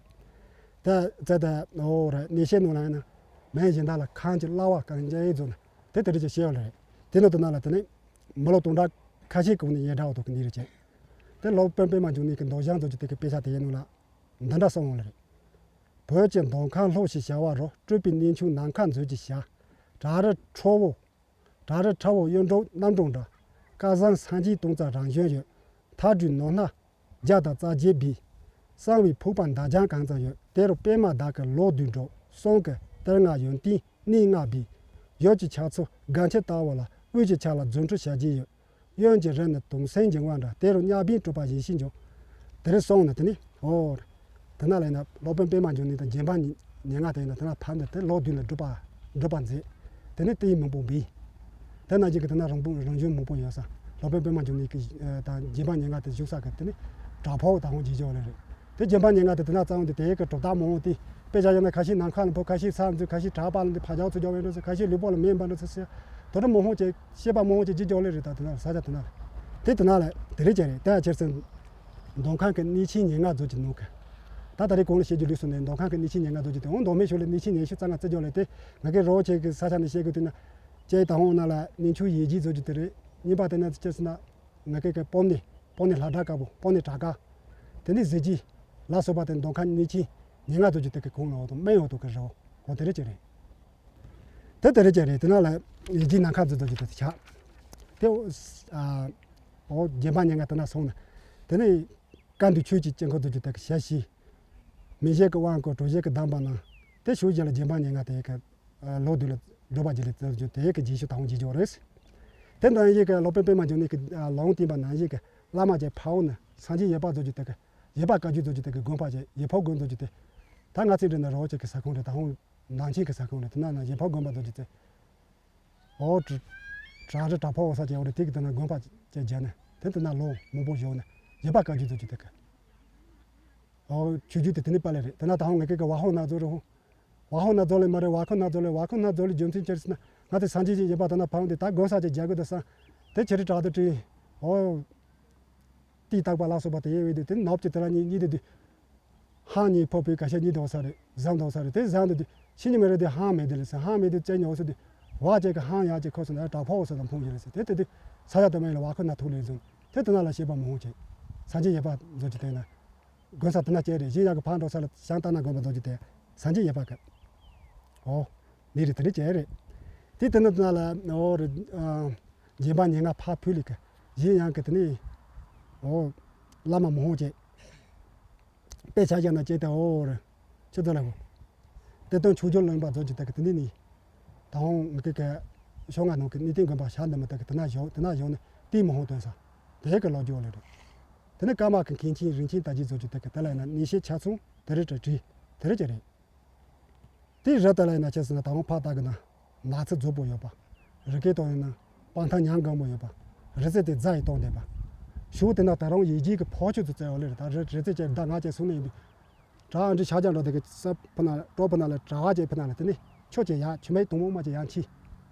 ད་ཙེ་ད་འོ་རེད། གནས་བཤད་ནང་ལ་ཡིན་ན། མིང་གཞན་དག་ལ་ཁམས་ཀྱི་གླ་བ་གངས་ཅན་ཡེ་རྫོང་ན་དེ་དེ་རིགས་ཀྱི་བཤད་ཡོད་ལ་རེད། དེ་ནི་དེ་ནང་ལ་དེ་ནི་མི་ལོ་སྟོང་ཕྲག་ཁ་ཤས་གོང་ནས་ཡེ་གྲགས་འདུག་གི་གནས་རི་བྱེད། དེ་སློབ་དཔོན་པད་མ་འབྱུང་གནས་ཀྱི་མདོ་བཞག་མཛོད་ཀྱི་དེ་གི་དཔེ་ཆ་དེ་ཡིན་ནོ་ལ། འདི་འདྲ་གསུངས་ཡོད་ལ་རེད། བོད་ཀྱི་མདོ་ཁམས་ལྷོ་ཞེས་བྱ་བ་རུ་སྤྲུལ་པའི་གནས་ཆུང་ནམ་མཁའ་མཛོད་ཀྱི་ཞབས། བྲག་རི་ཁྲ་བོ། བྲག་རི་ཁྲ་བོ་གཡུ་འབྲུག་རྣམ་འགྲོ་འདྲ། སྐལ་བཟང་སངས་རྒྱས་སྟོང་རྩ་རང་བྱོན་ཡོད། མཐའ་གྲུའི་ནོར་སྣ་བརྒྱ་དང་རྩ་བརྒྱད་པའི། གསང་བའི་ཕུག་པ་འདབ་ལྗང་གང་ཙམ་ཡོད། དེ་རུ་པད་མ་དག་གི་ལོ་བདུན་འགྲོ། གསུང་གི་གཏེར་ལྔ་ཡོན་ཏན་གནས་ལྔ་པའི། ཡུལ་གྱི་ཆགས་ཚུལ་དགའ་འཁྱིལ་ལྟ་བུ་ལ། དབུས་ཀྱི་ཆ་ལ་རྫུ་འཕྲུལ་ཞལ་གྱིས་ཡོད། གཡོན་གྱི་རི་ནི་དུང་སེང་འགྱིང་བ་འདྲ། དེ་རུ་གཉའ་བོའི་སྤྲུལ་པ་ཡེ་ཤེས་འབྱུང་། དེ་རུ་སོང་ནས་དེ་ནི་འོ། དེ་ན་ལས་ན་སློབ་དཔོན་པད་མ་འབྱུང་གནས་དང་རྗེ་འབངས་ཉེར་ལྔ་དེ་ཡིན་ན་དེ་ན་ཕར་འདི་དེ་ལོ་བདུན་ལ་སྒྲུབ་པ་སྒྲུབ་པ་མཛད། དེ་ནི་དེའི་མང་པོ་འབུལ། དེ་ན་གཅིག་གི་དེ་ན་རང་བུ་རང་བྱོན་མང་པོ་ཡོད་ས། སློབ་དཔོན་པད་མ་འབྱུང་གནས་ཀྱི་དང་རྗེ་འབངས་ཉེར་ལྔ་དེ་བཞུགས་ས་གི་དེ་ནི་གྲྭ་ཕོག་དང་འོང་རྗེས་འཇོག་ལས་རེད། དེ་རྗེ་འབངས་ཉེར་ལྔ་དེ་དེ་ན་གཙང་དེ་དེའི་གི་གྲུབ་རྟགས་མང་པོ་དེ། དཔེ་ཆ་ཡོད་ན་ཁ་ཤས་ནམ་མཁའ་ལ་འཕུར། ཁ་ཤས་ས་འཛུལ། ཁ་ཤས་བྲག་པ་ལ་འདི་ཕར་རྒྱག་ཚུར་རྒྱག་བའི་འགྲོ་ཚུལ། ཁ་ཤས་ལུས་པོ་ལ་མེ་འབར་འགྲོ་ཚུལ་ཟེར། དོ་རུ་མང་པོ་ཅིག་བཤད་པ་མང་པོ་ཅིག་ཅི་འཇོག་ལེ་རེད། ད་དེ་ན་ས་ཆ་དེ་ན་རེད། དེ་དེ་ན་ལ་དེ་རེད་ཅེ་རེད། ད་ཁྱེར་སོང་མདོ་ཁམས་ཀྱི་གནས་ཆེན་ཉེར་ལྔ་མཛོད་ཀྱི་ནང་གི། ད་ད་རེས་གོང་ལ་བཤད་རྒྱུ་ལུས་སོང་ནས་མདོ་ཁམས་ཀྱི་གནས་ཆེན་ཉེར་ལྔ་མཛོད་ཀྱི་དེ་འོང་མདོ་སྨད་ཕྱོགས་ལ་གནས་ཆེན་ཉི་ཤུ་རྩ་ལྔ་རྩི་འཇོག་ལེ་དེ། ང་གི་རོ་ཆེ་གི་ས་ཆ་ནས་བཤད་དགོས་དུས་ན། ཅེ་ད་འོང་ན་ལ་གནས་ཆུང་ཡེ་རྒྱའི་མཛོད་ཀྱི་དེ་རེད། གཉིས་པ་དེ་ན་ཁྱེར་སོང་ན། ང་གི་གི་སྤོམ་ནི་སྤོམ་ནི་ལྷ་བྲག་དཀར་པོ། སྤོམ་ནི་བྲག་དཀར། དེ་ནི་གཟི་བརྗིད་ལ་སོགས་པ་དེ་མདོ་ཁམས་གནས་ཆེན་ཉེར་ལྔ་མཛོད་ཀྱི་དེ་གི་གོང་ལ་འོ་དང་སྨད་འོ་དང་གི་རི་བོ་འོ་དེ་རེད་ཅེ་རེད། དེ་དེ་རེད་ཅེ་རེད། དེ་ན་ལ་ཡེ་རྒྱའི་ནམ་མཁའ་མཛོད་མཛོད་ཀྱི་དེ་ཆགས། དེ་འོ་ཨ་འོ་རྗེ་འབངས་ཉེར་ལྔ་དེ་ན་སོང་ན། དེ་ནི་བཀའ་འདུས་ཆོས་ཀྱི་དཀྱིལ་འཁོར་མཛོད་ཀྱི་དེ་གི་ཞབས་ཕྱི། མི་བཞི་གི་དབང་བསྐུར། གྲུ་བཞི་གི་གདམས་པ་གནང་། དེ་ཞུ་རྒྱུ་ལ་རྗེ་འབངས་ཉེར་ལྔ་དེ་གི་ལོ་བདུན་ལ་སྒྲུབ་པ་རྒྱུད་ལས་བཙལ་རྒྱུ་དེ་གི་རྗེས་ཤུལ་དང་རྗེས་འཇོག་རེད། དེ་ནང་བཞིན་གི་སློབ་དཔོན་པད་མ་འབྱུང་གནས་ཀྱི་ལུང་བསྟན་པ་ནང་བཞིན་གི་བླ་མ་ཅིག་ཕ་བོང་ནི་སངས་རྒྱས་ཡེར་པ་མཛོད་ཀྱི་དེ་གི་ཡེར་པ་བཀའ་བརྒྱུད་མཛོད་ཀྱི་དེ་གི་དགོན་པ་ཅིག་ཡེར་ཕོ་དགོན་མཛོད་ཀྱི་དེ། ད་ང་ཚོའི་འདི་ནི་རི་བོ་ཆེ་གི་ས་ཁོངས་རེད། ད་ཧོང་ནང་ཆེན་གི་ས་ཁོངས་རེད། དེ་ན་ན་ཡེར་ཕོ་དགོན་པ་མཛོད་ཀྱི་དེ། འོ་བྲག་རི་བྲག་ཕོ་འོ་ས་ཅིག་འོ་རེད། དེ་གི་དེ་ན་དགོན་པ་ཅིག་བརྒྱབ་ནས་དེ་དེ་ན་ལོ་མང་པོ་བཞུགས་ནས་ཡེར་པ་བཀའ་བརྒྱུད་མཛོད་ཀྱི་དེ་གི། ཨོ་ཆོས་བརྒྱུད་དེ་དེ་ནི་པ་ལེ་རེད། དེ་ན་ད་ཧོང་ངེད་ཀྱི་གི་བ་ཧོང་ན་ཛོ་རེད་ཧོང་། བ་ཧོང་ན་ཛོ་ལེ་མ་རེད། བ་ཁོ་ན་ཛོ་ལེ། བ་ཁོ་ན་ཛོ་ལེ་རྒྱུ་མཚན་ཅི་རེད་ཟེར་ན། ང་དེ་སངས་རྒྱས་ཀྱི་ཡེར་པ་དེ་ན་ཕ་བོང་དེ་ད་དགོན་ས་ཅིག་རྒྱག་དགོས་དེ་སང་། དེ་ཕྱི་རི་བྲག་དེ་བྲིས། ཨོ། ཏི་བཏགས་པ་ལ་སོགས་པ་དེ་ཡེ་བའི་དེ་དེ་ནོབ་ཀྱི་དེ་ལ་གཉིས་གཉིས་དེ་དུས། ཧང་གཉིས་ཕོ་བའི་ག་ཤ་གཉིས་དོ་ས་རེད། ཟམ་དོ་ས་རེད། དེ་ཟམ་དེ་དུས་ཤི་ཉི་མ་རེད། དེ་ཧང་མེད་དེ་ལ་ཟེར། ཧང་མེད་དེ་ཅན་ཉོ་སོ་དེ། བ་ཅན་གྱི་ཧང་ཡ་ཅན་ཁོ་སོ་ན་བྲག་ཕོ་འོ་ས་དང་ཕུང་ཡེ་རེད་ཟེར། དེ་དེ་དུས་ས་ཡ་དོ་མ་ཡིན་ལ་བ་ཁོ་ན་ཐུག་ལེ་ཟོ། དེ་དེ་ན་ལ་བཤད་པ་མ་ཧོང་ཅན། སངས་རྒྱས་ཡེར་པ་ཛོ་ཅི་དེ་ན། དགོན་ས་དེ་ན་སྐྱེས་རེད། གཞན་ཡག་གི་ཕར་འགྲོ་ས་ལ་ཤང་ཏ་ན་དགོན་པ་རྫོགས་ཀྱི་དེ་སངས་རྒྱས་ཡེར་པ་གི། ཨོ། འདི་རེད་དེ་རེད་སྐྱེས་རེད། དེ་དེ་ན་དེ་ན་ལ་ཨོ་རེད། རྗེ་འབངས་ཉེར་ལྔ་ཕར་ཕུལ་ལེ་གི། གཞན་ཡང་གི་དེ་ནི་ཨོ་བླ་མ་མང་པོ་སྐྱེས། དཔེ་ཆ་བཞག་ན་སྐྱེས་དེ་ཨོ་རེད། ཆུ་ཚོད་ལ་གོ། གཏེར་སྟོན་མཆོག་གྱུར་གླིང་པ་རྫོགས་ཀྱི་དེ་གི་དེ་ནི་ནི། ད་ཧོང་ངི་གི་གི་ཤོག་ང་ནང་གི་གནས་བརྟན་དགོན་པ་ཤར་འདི་མ་དེ་གི་དེ་ན་བཞུགས། དེ་ན་བཞུགས་ནས་དེ་མང་པོ་སྟོན་ས། དེ་གི་ལོ་རྒྱུས་ལེ་རེད། དེ་ནས་ཀརྨ་གི་མཁན་ཆེན་རིན་ཆེན་དར་རྒྱས་ཟེར་རྒྱུ་དེ་གི་དེ་ལ་ཡིན་ན་གནས་བཤད་ཆ་ཚང་དེ་རེད་དྲ་བྲིས་དེ་རེད་ཅེ་རེད། དེ་རི་དེ་ལ་ཡིན་ན་ཆ་ཟེར་ན་ད་རུང་ཕར་ལྟ་གི་ན་ནགས་ཚལ་རྫོགས་པོ་ཡོད་པ། རི་སྐེད་དུ་ཡིན་ན་སྤང་ཐང་ཉམས་སྒམ་པོ་ཡོད་པ། རི་རྩེ་དེ་རྫ་ཡིས་སྟོང་བསྡད་པ། ཞུ་དེ་ན་ད་རུང་ཡེ་རྒྱལ་གི་ཕོ་ཆུ་ཚོ་བཙལ་བ་ལེ་རེད། ད་རི་རི་རྩེ་ཅན་ད་ང་ཅན་སོང་ནས་ཡིན་དུས། བྲག་འདི་ཤར་རྒྱག་འགྲོ་དེ་གི་ས་ཕུ་ན་ལ་གྲོ་ཕུ་ན་ལ་བྲག་བ་ཅན་ཕུ་ན་ལ་དེ་ནི་ཆུ་ཅན་ཡ་ཆུ་མའི་དུང་མོ་མ་ཅན་ཡ་མཆིས།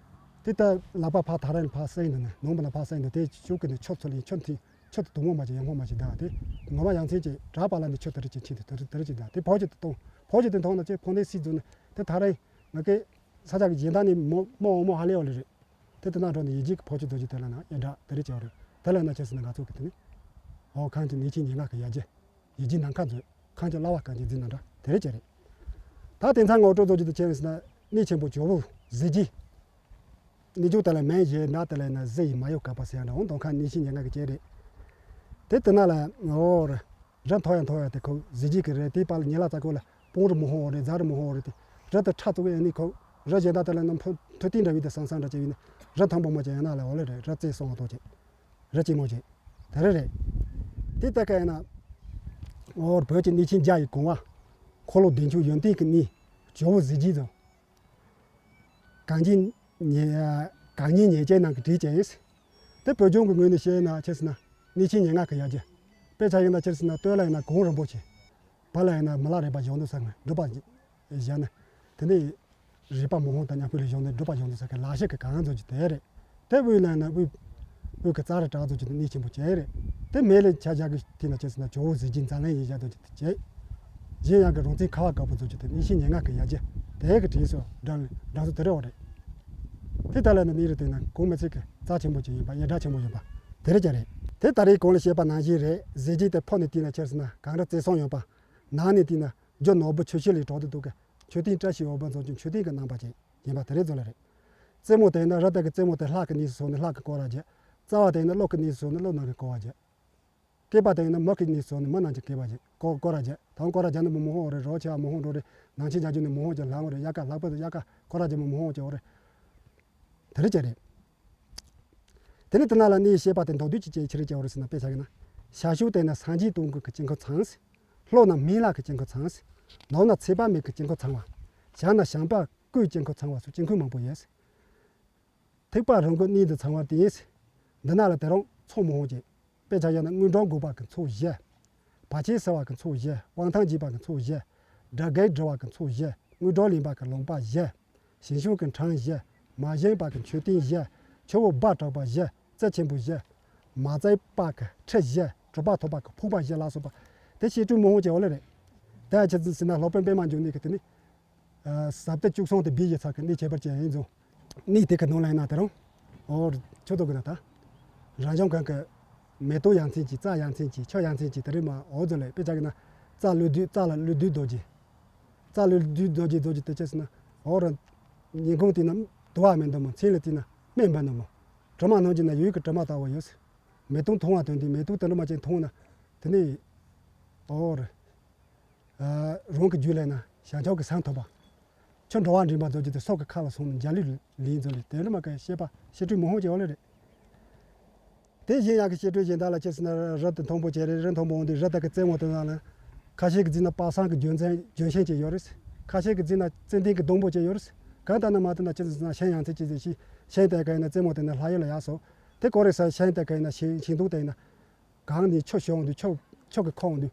དེ་ལྟར་ལག་པ་ཕར་ཐ་ར་ནི་ཕར་སེང་དུ་ནི་ནང་པ་ན་ཕར་སེང་དུ་དེ་ཤུགས་ཀྱི་ནི་ཆུ་ཚོ་ལ་ཡིན་ཆུ་མཐིང་། ཆུ་དེ་དུང་མོ་མ་ཅིག་ཡང་ཁོ་མ་ཅིག་ད་དེ་ངོ་མ་ཡང་མཚན་ཅིག་བྲག་པ་ལ་ནི་ཆུ་དེ་རི་ཅིག་ཆིན་དེ་དེ་རི་དེ་རི་ཅིག་ད་དེ་ཕོ་ཅིག་དེ་གཏོང་ཕོ་ཅིག་དེ་མཐོང་ན་ཅིག་ཕོ་ནས་སྲིད་རྫུ་ནི་དེ་ཐ་ར་ཡིན་ང་ཀའི་ས་ཆ་གི་རྗེས་འདང་ནི་མོ་མོ་འོ་མོ་ཧ་ལས་འོ་ལེ་རེད། དེ་དེ་ན་འགྲོ་ནི་ཡེ་རྒྱལ་གི་ཕོ་ཅིག་དོ་ཅིག་དེ་ལ་ན་ཡེ་འདྲ་དེ་རི་ཅིག་འོ་རེད། དེ་ལ་ན་ཆེ་སི་ན་ང་ཚོ་གི་དེ་ནི་འོ་ཁང་གི་ནི་ཆིན་ཉིན་ང་གི་ཡ་རྒྱལ། ཡིད་ཀྱི་ནམ་མཁའ་མཛོད། ཁམས་ཀྱི་བླ་བ་གངས་ཅན་འཛིན་ན་འདྲ་དེ་རེད་ཅེ་རེད། ད་དེང་སང་ངོ་སྤྲོད་རྫོགས་རྒྱུ་དུ་ཁྱེར་ཟེར་ན་གནས་ཆེན་པོ་ཇོ་བོ་གཟི་བརྗིད། གནས་མཇུག་དེ་ལ་མིང་བཞེས་ན་དེ་ལ་ན་གཟི་ཡི་མ་ཡུ་ག་པ་ཟེར་ཡང་འདྲ་འོང་དོང་ཁ་གནས་ཆེན་ཉེར་ལྔ་གི་ཅེ་རེད། དེ་དེ་ན་ལ་འོ་རི་མཐོ་ཡང་མཐོ་ཡང་དེ་ཁོ་གཟི་བརྗིད་ཀྱི་རེད། དེའི་བར་ལ་ཉེ་ལ་ཙ་ཁོ་ལ་སྤང་རི་མོ་ཧོ་རེད། རྫ་རི་མོ་ཧོ་རེད། དེ་རི་དེ་ཁྲ་ཚུགས་ཡང་ནི་ཁོ་རི་གཞན་དག་དེ་ལ་ན་མཐོ་མཐོ་གཏིང་འདྲ་བའི་དེ་སང་སང་འདྲ་ཅེ་བའི་ནི། རི་མཐོན་པོ་མོ་ཅིག་ཡིན་ན་ལས་འོ་ལེ་རེད། རི་རྩེ་གསུམ་ཐོག་ཅིག་རི་ཆེན་མོ་ཅིག་དེ་རེད་རེད། དེ་ལྟ་ག་ཡིན་ན། འོ་བོད་ཀྱི་གནས་ཆེན་བརྒྱ་ཡི་གོང་བ། འཁོར་ལོ་བདེ་མཆོག་ཡོན་ཏན་གྱི་གནས། ཇོ་བོ་གཟི་བརྗིད་དང་། གངས་ཅན་ཉེ་གངས་སྙན་ཉེ་བརྒྱའི་ནང་གི་བྲིས་ཅན་ཡིན། དེ་བོད་ལྗོངས་ཀྱི་ངོས་ནས་བཤད་ན་ཆི་ཟེར་ན། གནས་ཆེན་ཉེར་ལྔ་གི་ཡ་གྱལ། དཔེ་ཆ་ཡིན་ན་ཆི་ཟེར་ན། སྟོད་ལ་ཡིན་ན་གངས་རིན་པོ་ཆེ། བར་ལ་ཡིན་ན་མི་ལ་རས་པ་བཞུགས་འདུག་ས་ངོས་སྒྲུབ་པ་བཞག་ན། དེ་ནས་རས་པ་མི་ཕམ་དང་མཉམ་པོ་ལ་བཞུགས་ནས་སྒྲུབ་པ་བཞུགས་འདུག་ས་གི་ལ་ཕྱི་གི་གངས་རྫོང་གི་དེ་རེད། དེ་དབུས་ལ་ཡིན་ན་དབུས་དབུས་ཀྱི་ཙཱ་རི་བྲག་རྫོང་གི་དེ་གནས་ཆེན་པོ་བྱས་རེད། དེ་སྨད་ལ་ཆ་བཞག་གི་དེ་ན་ཆི་ཟེར་ན། ཇོ་བོ་གཟི་བརྗིད་འཛམ་གླིང་ཡིན་བཞག་རྫོང་གི་དེ་བྱས། གཞན་ཡང་གི་རོང་ཚིགས་ཁ་བ་དཀར་པོ་རྫོང་གི་དེ་གནས་ཆེན་ཉེར་ལྔ་གི་ཡ་གྱལ། དེ་གི་བྲིས་སོ་འགྲེལ་འགྲེལ་སོ་དེ་རེད་འོ་རེད། དེ་ལྟ་ལ་ནི་གནས་རི་དེ་ན་གོང་མ་ཚིག་གི་རྩ་ཆེན་པོ་ཅིག་ཡིན་པ། ཡ་གྲགས་ཆེན་པོ་ཡིན་པ་དེ་རེད་ཀྱང་རེད། དེ་ད་རེས་གོང་ལ་བཤད་པ་ནང་བཞིན་རེད། གཟི་བརྗིད་དེ་ཕོ་ནས་བལྟས་ན་ཆི་ཟེར་ན་གངས་རི་རྩེ་གསུམ་ཡོད་པ། ནང་ནས་བལྟས་ན་རྒྱུ་ནོར་བུ་ཆུ་ཤེལ་ལས་གྲུབ་ཏུ་འདུག་གི། མཆོད་རྟེན་བཀྲ་ཤིས་འོད་འབར་རྫོང་གི་མཆོད་རྟེན་གྱི་རྣམ་པ་ཅན་ཡིན་པ་དེ་རེད་ཟེར་ལེ་རེད། རྩེ་མོ་དེ་ན་རི་དེ་གི་རྩེ་མོ་དེ་ལྷ་གི་གནས་སུ་སོང་ནས་ལྷ་གི་སྐོར་ར་བྱེད། རྩ་བ་དེ་ན་ཀླུ་གི་གནས་སུ་སོང་ནས་ཀླུ་རྣམས་ཀྱི་སྐོར་བ་བྱེད། སྐེད་པ་དེ་ན་མི་གི་གནས་སུ་སོང་ནས་མི་རྣམས་ཀྱི་སྐེད་པ་བྱེད། སྐོར་སྐོར་ར་བྱེད། ད་སྐོར་ར་བྱེད་ན་མི་མི་ཧོང་རེད། རོ་ཆེ་བ་མི་ཧོང་འགྲོ་རེད། ནང་ཆེན་རྒྱ་རྒྱུ་ནས་མི་ཧོང་ཅན་ལྷ་འོང་རེད། དབྱར་ཁ་ལྷག་པ་དང་དབྱར་ཁ་སྐོར་ར་བྱེད་མི་མི་ཧོང་ཅན་འོང་རེད། དེ་རེད་ཀྱང་རེད། དེ་ནས་དེ་ན་ལ་གནས་བཤད་པ་དེ་མདོར་བསྡུས་ཀྱི་ཅིག་ཕྱིར་ཅིག་འོ་རེད་ཟེར་ན། དཔེ་ཆ་གི་ན། ཞ་ཞུ་དེ་ན་སངས་རྒྱས་སྟོང་གི་དཀྱིལ་འཁོར་ཚང་། ལྷོ་ན་མི་ལ་གི་དཀྱིལ་འཁོར་ཚང་། ནུབ་ན་ཚེ་དཔག་མེད་ཀྱི་དཀྱིལ་འཁོར་ཚང་བ། བྱང་ན་བྱམས་པ་སྐུའི་དཀྱིལ་འཁོར་ཚང་བ་སོགས་དཀྱིལ་འཁོར་མང་པོ་ཡོད། ཐེག་པ་རིམ་དགུ་གནས་འདི་ཚང་བ་དེ་ཡིན། འདི་ན་ལ་དེ་རིང་ཚོགས་མང་པོ་ཅིག་དཔེ་ཆ་བཞག་ན་དངོས་གྲུབ་འགོག་པ་གི་ཚོགས་བཞི། བར་ཆད་སེལ་བ་གི་ཚོགས་བཞི། དབང་ཐང་རྒྱས་པ་གི་ཚོགས་བཞི། དགྲ་བགེགས་སྒྲོལ་བ་གི་ཚོགས་བཞི། དངོས་གྲུབ་ལེན་པ་གི་ལུང་པ་བཞི། ཞིང་སྐྱོང་གི་འཕྲིན་བཞི། མ་བཞེངས་པ་གི་མཆོད་རྟེན་བཞི། ཆུ་བོ་སྦ་དྲག་པ་བཞི། རྩེ་ཆེན་པོ་བཞི། མ་བཙལ་བ་གི་ཁྲི་བཞི། གྲུབ་པ་ཐོབ་པ་གི་ཕུག་པ་བཞི་ལ་སོགས་པ། དེ་བཤད་སྲོལ་མང་པོ་ཅིག་འོ་ལེ་རེད། དེ་ཆི་ཟེར་ན་སློབ་དཔོན་པད་མ་འབྱུང་གནས་ཀྱི་དེ་ནི། ཟབ་གཏེར་བཅུ་གསུམ་དེ་སྦས་ཡི་ཚ་གི་གནས་ཁྱད་པར་ཅན་ཡིན་ཙང་། གནས་དེ་གི་ནང་ལ་ཡིན་ན་དེ་རིང་། འོ། ཆུ་ཐོག་གི་ན་ད། རང་བྱུང་གང་གི། མེ་ཏོག་ཡ་མཚན་གྱི། རྩྭ་ཡ་མཚན་གྱི། ཆུ་ཡ་མཚན་གྱི་དེ་རིང་མ་འོ་ཙོ་ལས་དཔེ་ཆ་གི་ན། རྩྭ་ཀླུ་བདུད། རྩྭ་ལ་ཀླུ་བདུད་རྡོ་རྗེ། རྩྭ་ཀླུ་བདུད་རྡོ་རྗེ་རྡོ་རྗེ་དེ་ཆི་ཟེར་ན། འོ་ར། ཉིན་གུང་དེ་ན་དུ་བ་མེད་འདུག་མོ། མཚན་ལ་དེ་ན་སྨན་འབུ་འདུག་མོ། དྲི་མ་སྣོམ་གྱི་ན་ཡུལ་གྱི་དྲི་མ་ལྟ་བུ་ཡོད། མེ་ཏོག་མཐོང་བ་དོན་དེ་མེ་ཏོག་དེ་འདྲ་མ་ཅན་མཐོང་ན། དེ་ནི། འོ་ར། རང་གི་རྒྱུད་ལ་ན་བྱང་ཆུབ་ཀྱི་སེམས་ཐོབ་པ། ཆུ་འགྲོ་བ་འདྲེན་པ་རྫོགས་རྒྱུ་དེ་སྲོག་གི་ཁ་ལ་སོང་ནས་འཇའ་ལུས་ལེན་རྫོགས་ལས་དེ་འདྲ་མ་གི་བཤད་པ་བཤད་སྲོལ་མང་པོ་ཅིག་ཡོད་ལེ་རེད། དེ་བཞིན་ཡང་གི་བཤད་སྲོལ་གཞན་དག་ལ་ཆི་ཟེར་ན་རི་དེ་མཐོན་པོ་ཅིག་རེད། རི་མཐོན་པོ་འོང་དུས་རི་དེ་གི་རྩེ་མོ་དེ་ནང་ལ། ཁ་ཤས་ཀྱིས་བརྩིས་ན་དཔག་བསམ་གྱི་རྒྱུན་ཚན་རྒྱུན་ཤིང་ཅིག་ཡོད་རེད། ཁ་ཤས་ཀྱིས་བརྩིས་ན་ཙན་དན་གྱི་སྡོང་པོ་ཅིག་ཡོད་རེད། གང་ལྟར་ན་མ་ལྟར་ན་ཆི་ཟེར་ན་ཤིང་ཡང་ཚིག་ཅིག་ཟེར་ཤིང་ཤིང་དེ་ག་ཡིན་ན་རྩེ་མོ་དེ་ན་ལྷ་ཡུལ་ལ་ཡར་སོང་། དེ་གོ་རེ་ས་ཤིང་དེ་ག་ཡིན་ན་ཤིང་ཤིང་སྡོང་དེ་ཡིན་ན། གང་ནས་ཆུ་ཞོ་འོང་དུས་ཆུ་ཆུ་གི་ཁ་འོང་དུས།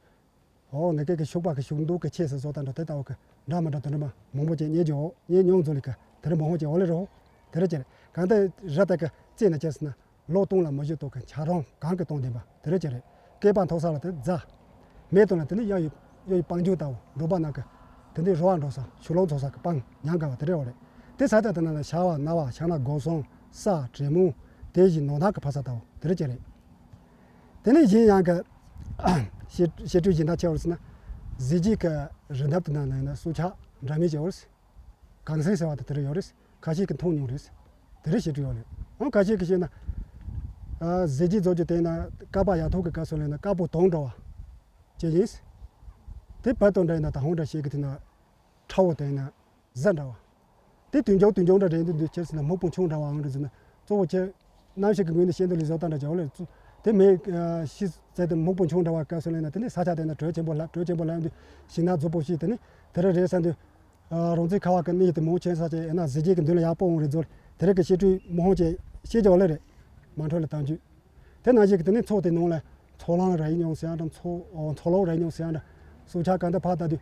འོ་ང་སྐད་ཀྱི་ཤུག་པ་གི་ཤུག་འདུག་གི་ཆེ་ས་བཟོ་ལྟ་འདྲ་དེ་ལྟ་བུ་གི་འདྲ་མི་འདྲ་དེ་འདྲ་མ་མང་པོ་ཅིག་རྙེད་ཀྱི་འོ། རྙེད་མྱོང་ཚོ་ལི་གི་དེ་འདྲ་མང་པོ་ཅིག་འོ་ལེ་རོ། དེ་འདྲ་ཅིག་རེད། གང་ལྟར་རི་དེ་གི་རྩེ་ན་ཆི་ཟེར་ན་ལོ་སྟོང་ལ་མི་བཞུད་དོ་གི་འཁྱགས་རོམ་གངས་གི་སྟོང་ལྡན་པ་དེ་འདྲ་ཅིག་རེད། སྐེད་པ་མཐོ་ས་ལ་དེ་རྫ། མེ་ཏོག་ལ་དེ་ནི་གཡའ་ཡི་གཡའ་ཡི་སྤང་རྒྱུད་ལྟ་བུ་འབྲོག་པ་ནང་གི་དེ་འདྲའི་རོ་བ་འགྲོ་ས་ཤུག་ལོང་འཚོ་ས་གི་སྤང་ཉམས་དགའ་བ་དེ་འདྲ་འོ་རེད། དེ་ས་ཆ་དེ་ན་ལ་ཤ་བ་ན་བ་ཤ་ན་སྒོ་སོང་ས་དྲེད་མོང་དེ་བཞིན་ནོར་ཐང་གི་ཕ་ས་ལྟ་བུ་དེ་འདྲ་ཅིག་རེད། དེ་ནས་གཞན་ཡང་གི་བཤད་བཤད་སྲོལ་གཞན་དག་ཆེ་བར་ཟེར་ན། གཟི་བརྗིད་ཀྱི་རི་འདབས་དེ་ན་ལ་ཡིན་ན་སྲོག་ཆགས་འདྲ་མིན་ཅིག་ཡོད་རེད། གངས་སེང་ཟེར་བ་དེ་དེ་རུ་ཡོད་རེད། ཁ་ཤས་ཀྱིས་མཐོང་མྱོང་རེད། དེ་རུ་བཤད་སྲོལ་ཡོད་རེད། འོ་ཁ་ཤས་ཀྱིས་བཤད་ན། གཟི་བརྗིད་རྫོགས་རྒྱུ་དེ་ན་བསྐལ་པ་ཡར་ཐོག་གི་སྐབས་སུ་ལ་ཡིན་ན་དཀར་པོ་དུང་འདྲ་བ་ཅིག་ཡིན། དེ་བར་དུ་འདྲ་ཡིན་ན་ད་ཧོང་འདྲ་བཤད་ཀྱི་དེ་ན་ཁྲ་བོ་དེ་ཡིན་ན། གཟི་འདྲ་བ། དེ་དུས་འཇོག་དུས་འཇོག་འདྲ་རེད་འདུག་འདུག་ཁྱེར་ཟེར་ན་སྨུག་པོ་མཆོང་འདྲ་བའང་རེད་ཟེར་ན། གཙོ་བོ་ཁྱེད་རྣམ་ཤེས་ཀྱི་ངོས་ནས་བཤད་འདོད་ལས་བཟོ་ལྟ་འདྲ་བྱ་བ་ལས་གཙོ། དེ་མེད་ཤི་ཟེར་དེ་སྨུག་པོ་མཆོང་འདྲ་བ་བཀལ་སོང་ལས་ན་དེ་ནས་ས་ཆ་དེ་ན་དྲོད་ཆེན་པོ་ལ་དྲོད་ཆེན་པོ་ལ་འདུག་ཞིང་ནགས་རྫོགས་པོ་ཞིག་དེ་ནི་དེ་རེད་རེད་ཟེར་འདུག་རོང་ཚིགས་ཁ་བ་གི་གནས་དེ་མོ་ཆེན་ས་ཆ་ཡིན་ན་གཟི་བརྗིད་ཀྱི་མདུན་ལ་ཡག་པོ་འོང་རེད་ཟོ། དེ་རེད་གི་བཤད་སྲོལ་མོ་ཧོང་ཅེ་བཤད་ཀྱི་བ་ལས་རེད། མ་འཕྲོད་ལ་གཏམ་རྒྱུད། དེ་ནང་བཞིན་གྱི་དེ་ནི་མཚོ་དེ་ནང་ལ་མཚོ་གླང་རྭ་ཡིན་མྱོང་ཟེར་ཡང་འདྲ། མཚོ་ཨོ་མཚོ་ལོག་རྭ་ཡིན་མྱོང་ཟེར་ཡང་འདྲ། སྲོག་ཆགས་གང་དུ་ཕར་ལྟ་དུས།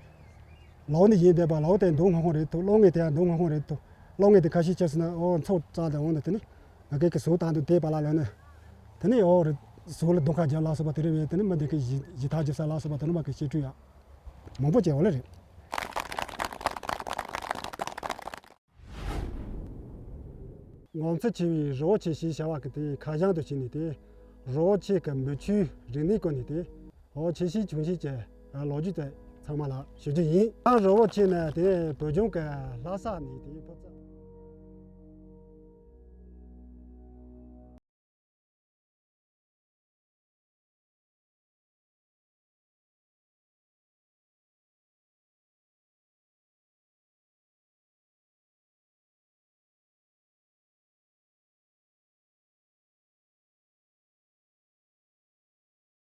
ལའོ་ནས་ཡིན་བསྡད་པ་ལའོ་དེ་མདོ་སྔ་ཁོང་རེད་འདུག་ལོ་ལྔའི་དེ་ཡང་མདོ་སྔ་ཁོང་རེད་འདུག་ལོ་ལྔའི་དེ་ཁ་ཤས་ཆེར་སོང་ན་ཨོ་མཚོ་རྩ་དང་འོང་ནས་དེ་ནི་ང་གེ་གི་ཟུག་དང་དུ་དེ་པ་ལ་ལོན་ནས། དེ་ནི་ཨོ་རེད་ཟུག་ལ་གདོང་ཁ་རྒྱབ་ལ་སོགས་པ་དེ་རེད་བས་དེ་ནི་མི་འདི་གི་གཞི་གཞི་ཐག་རྒྱབ་ས་ལ་སོགས་པ་དེ་ནི་མ་གི་བཤད་སྲོལ་ཡང་མང་པོ་བྱས་འོ་ལེ་རེད། ངོ་མཚར་ཆེ་བའི་རི་བོ་ཆེ་ཞེས་བྱ་བ་གི་དེ་ཁ་བྱང་དུ་བྱས་ནས་དེ། རི་བོ་ཆེ་གི་མི་ཆོས་རིག་གནས་སྐོར་ནས་དེ། འོ་ཆེ་ཞིང་ཆུང་ཞིང་གི་ལོ་རྒྱུས་དེ་ཚང་མ་ལ་ཞུ་རྒྱུ་ཡིན། ཨ་རི་བོ་ཆེ་ནི་དེ་བོད་ལྗོངས་ཀྱི་ལྷ་ས་ནས་དེ་ཕོ་ཚ།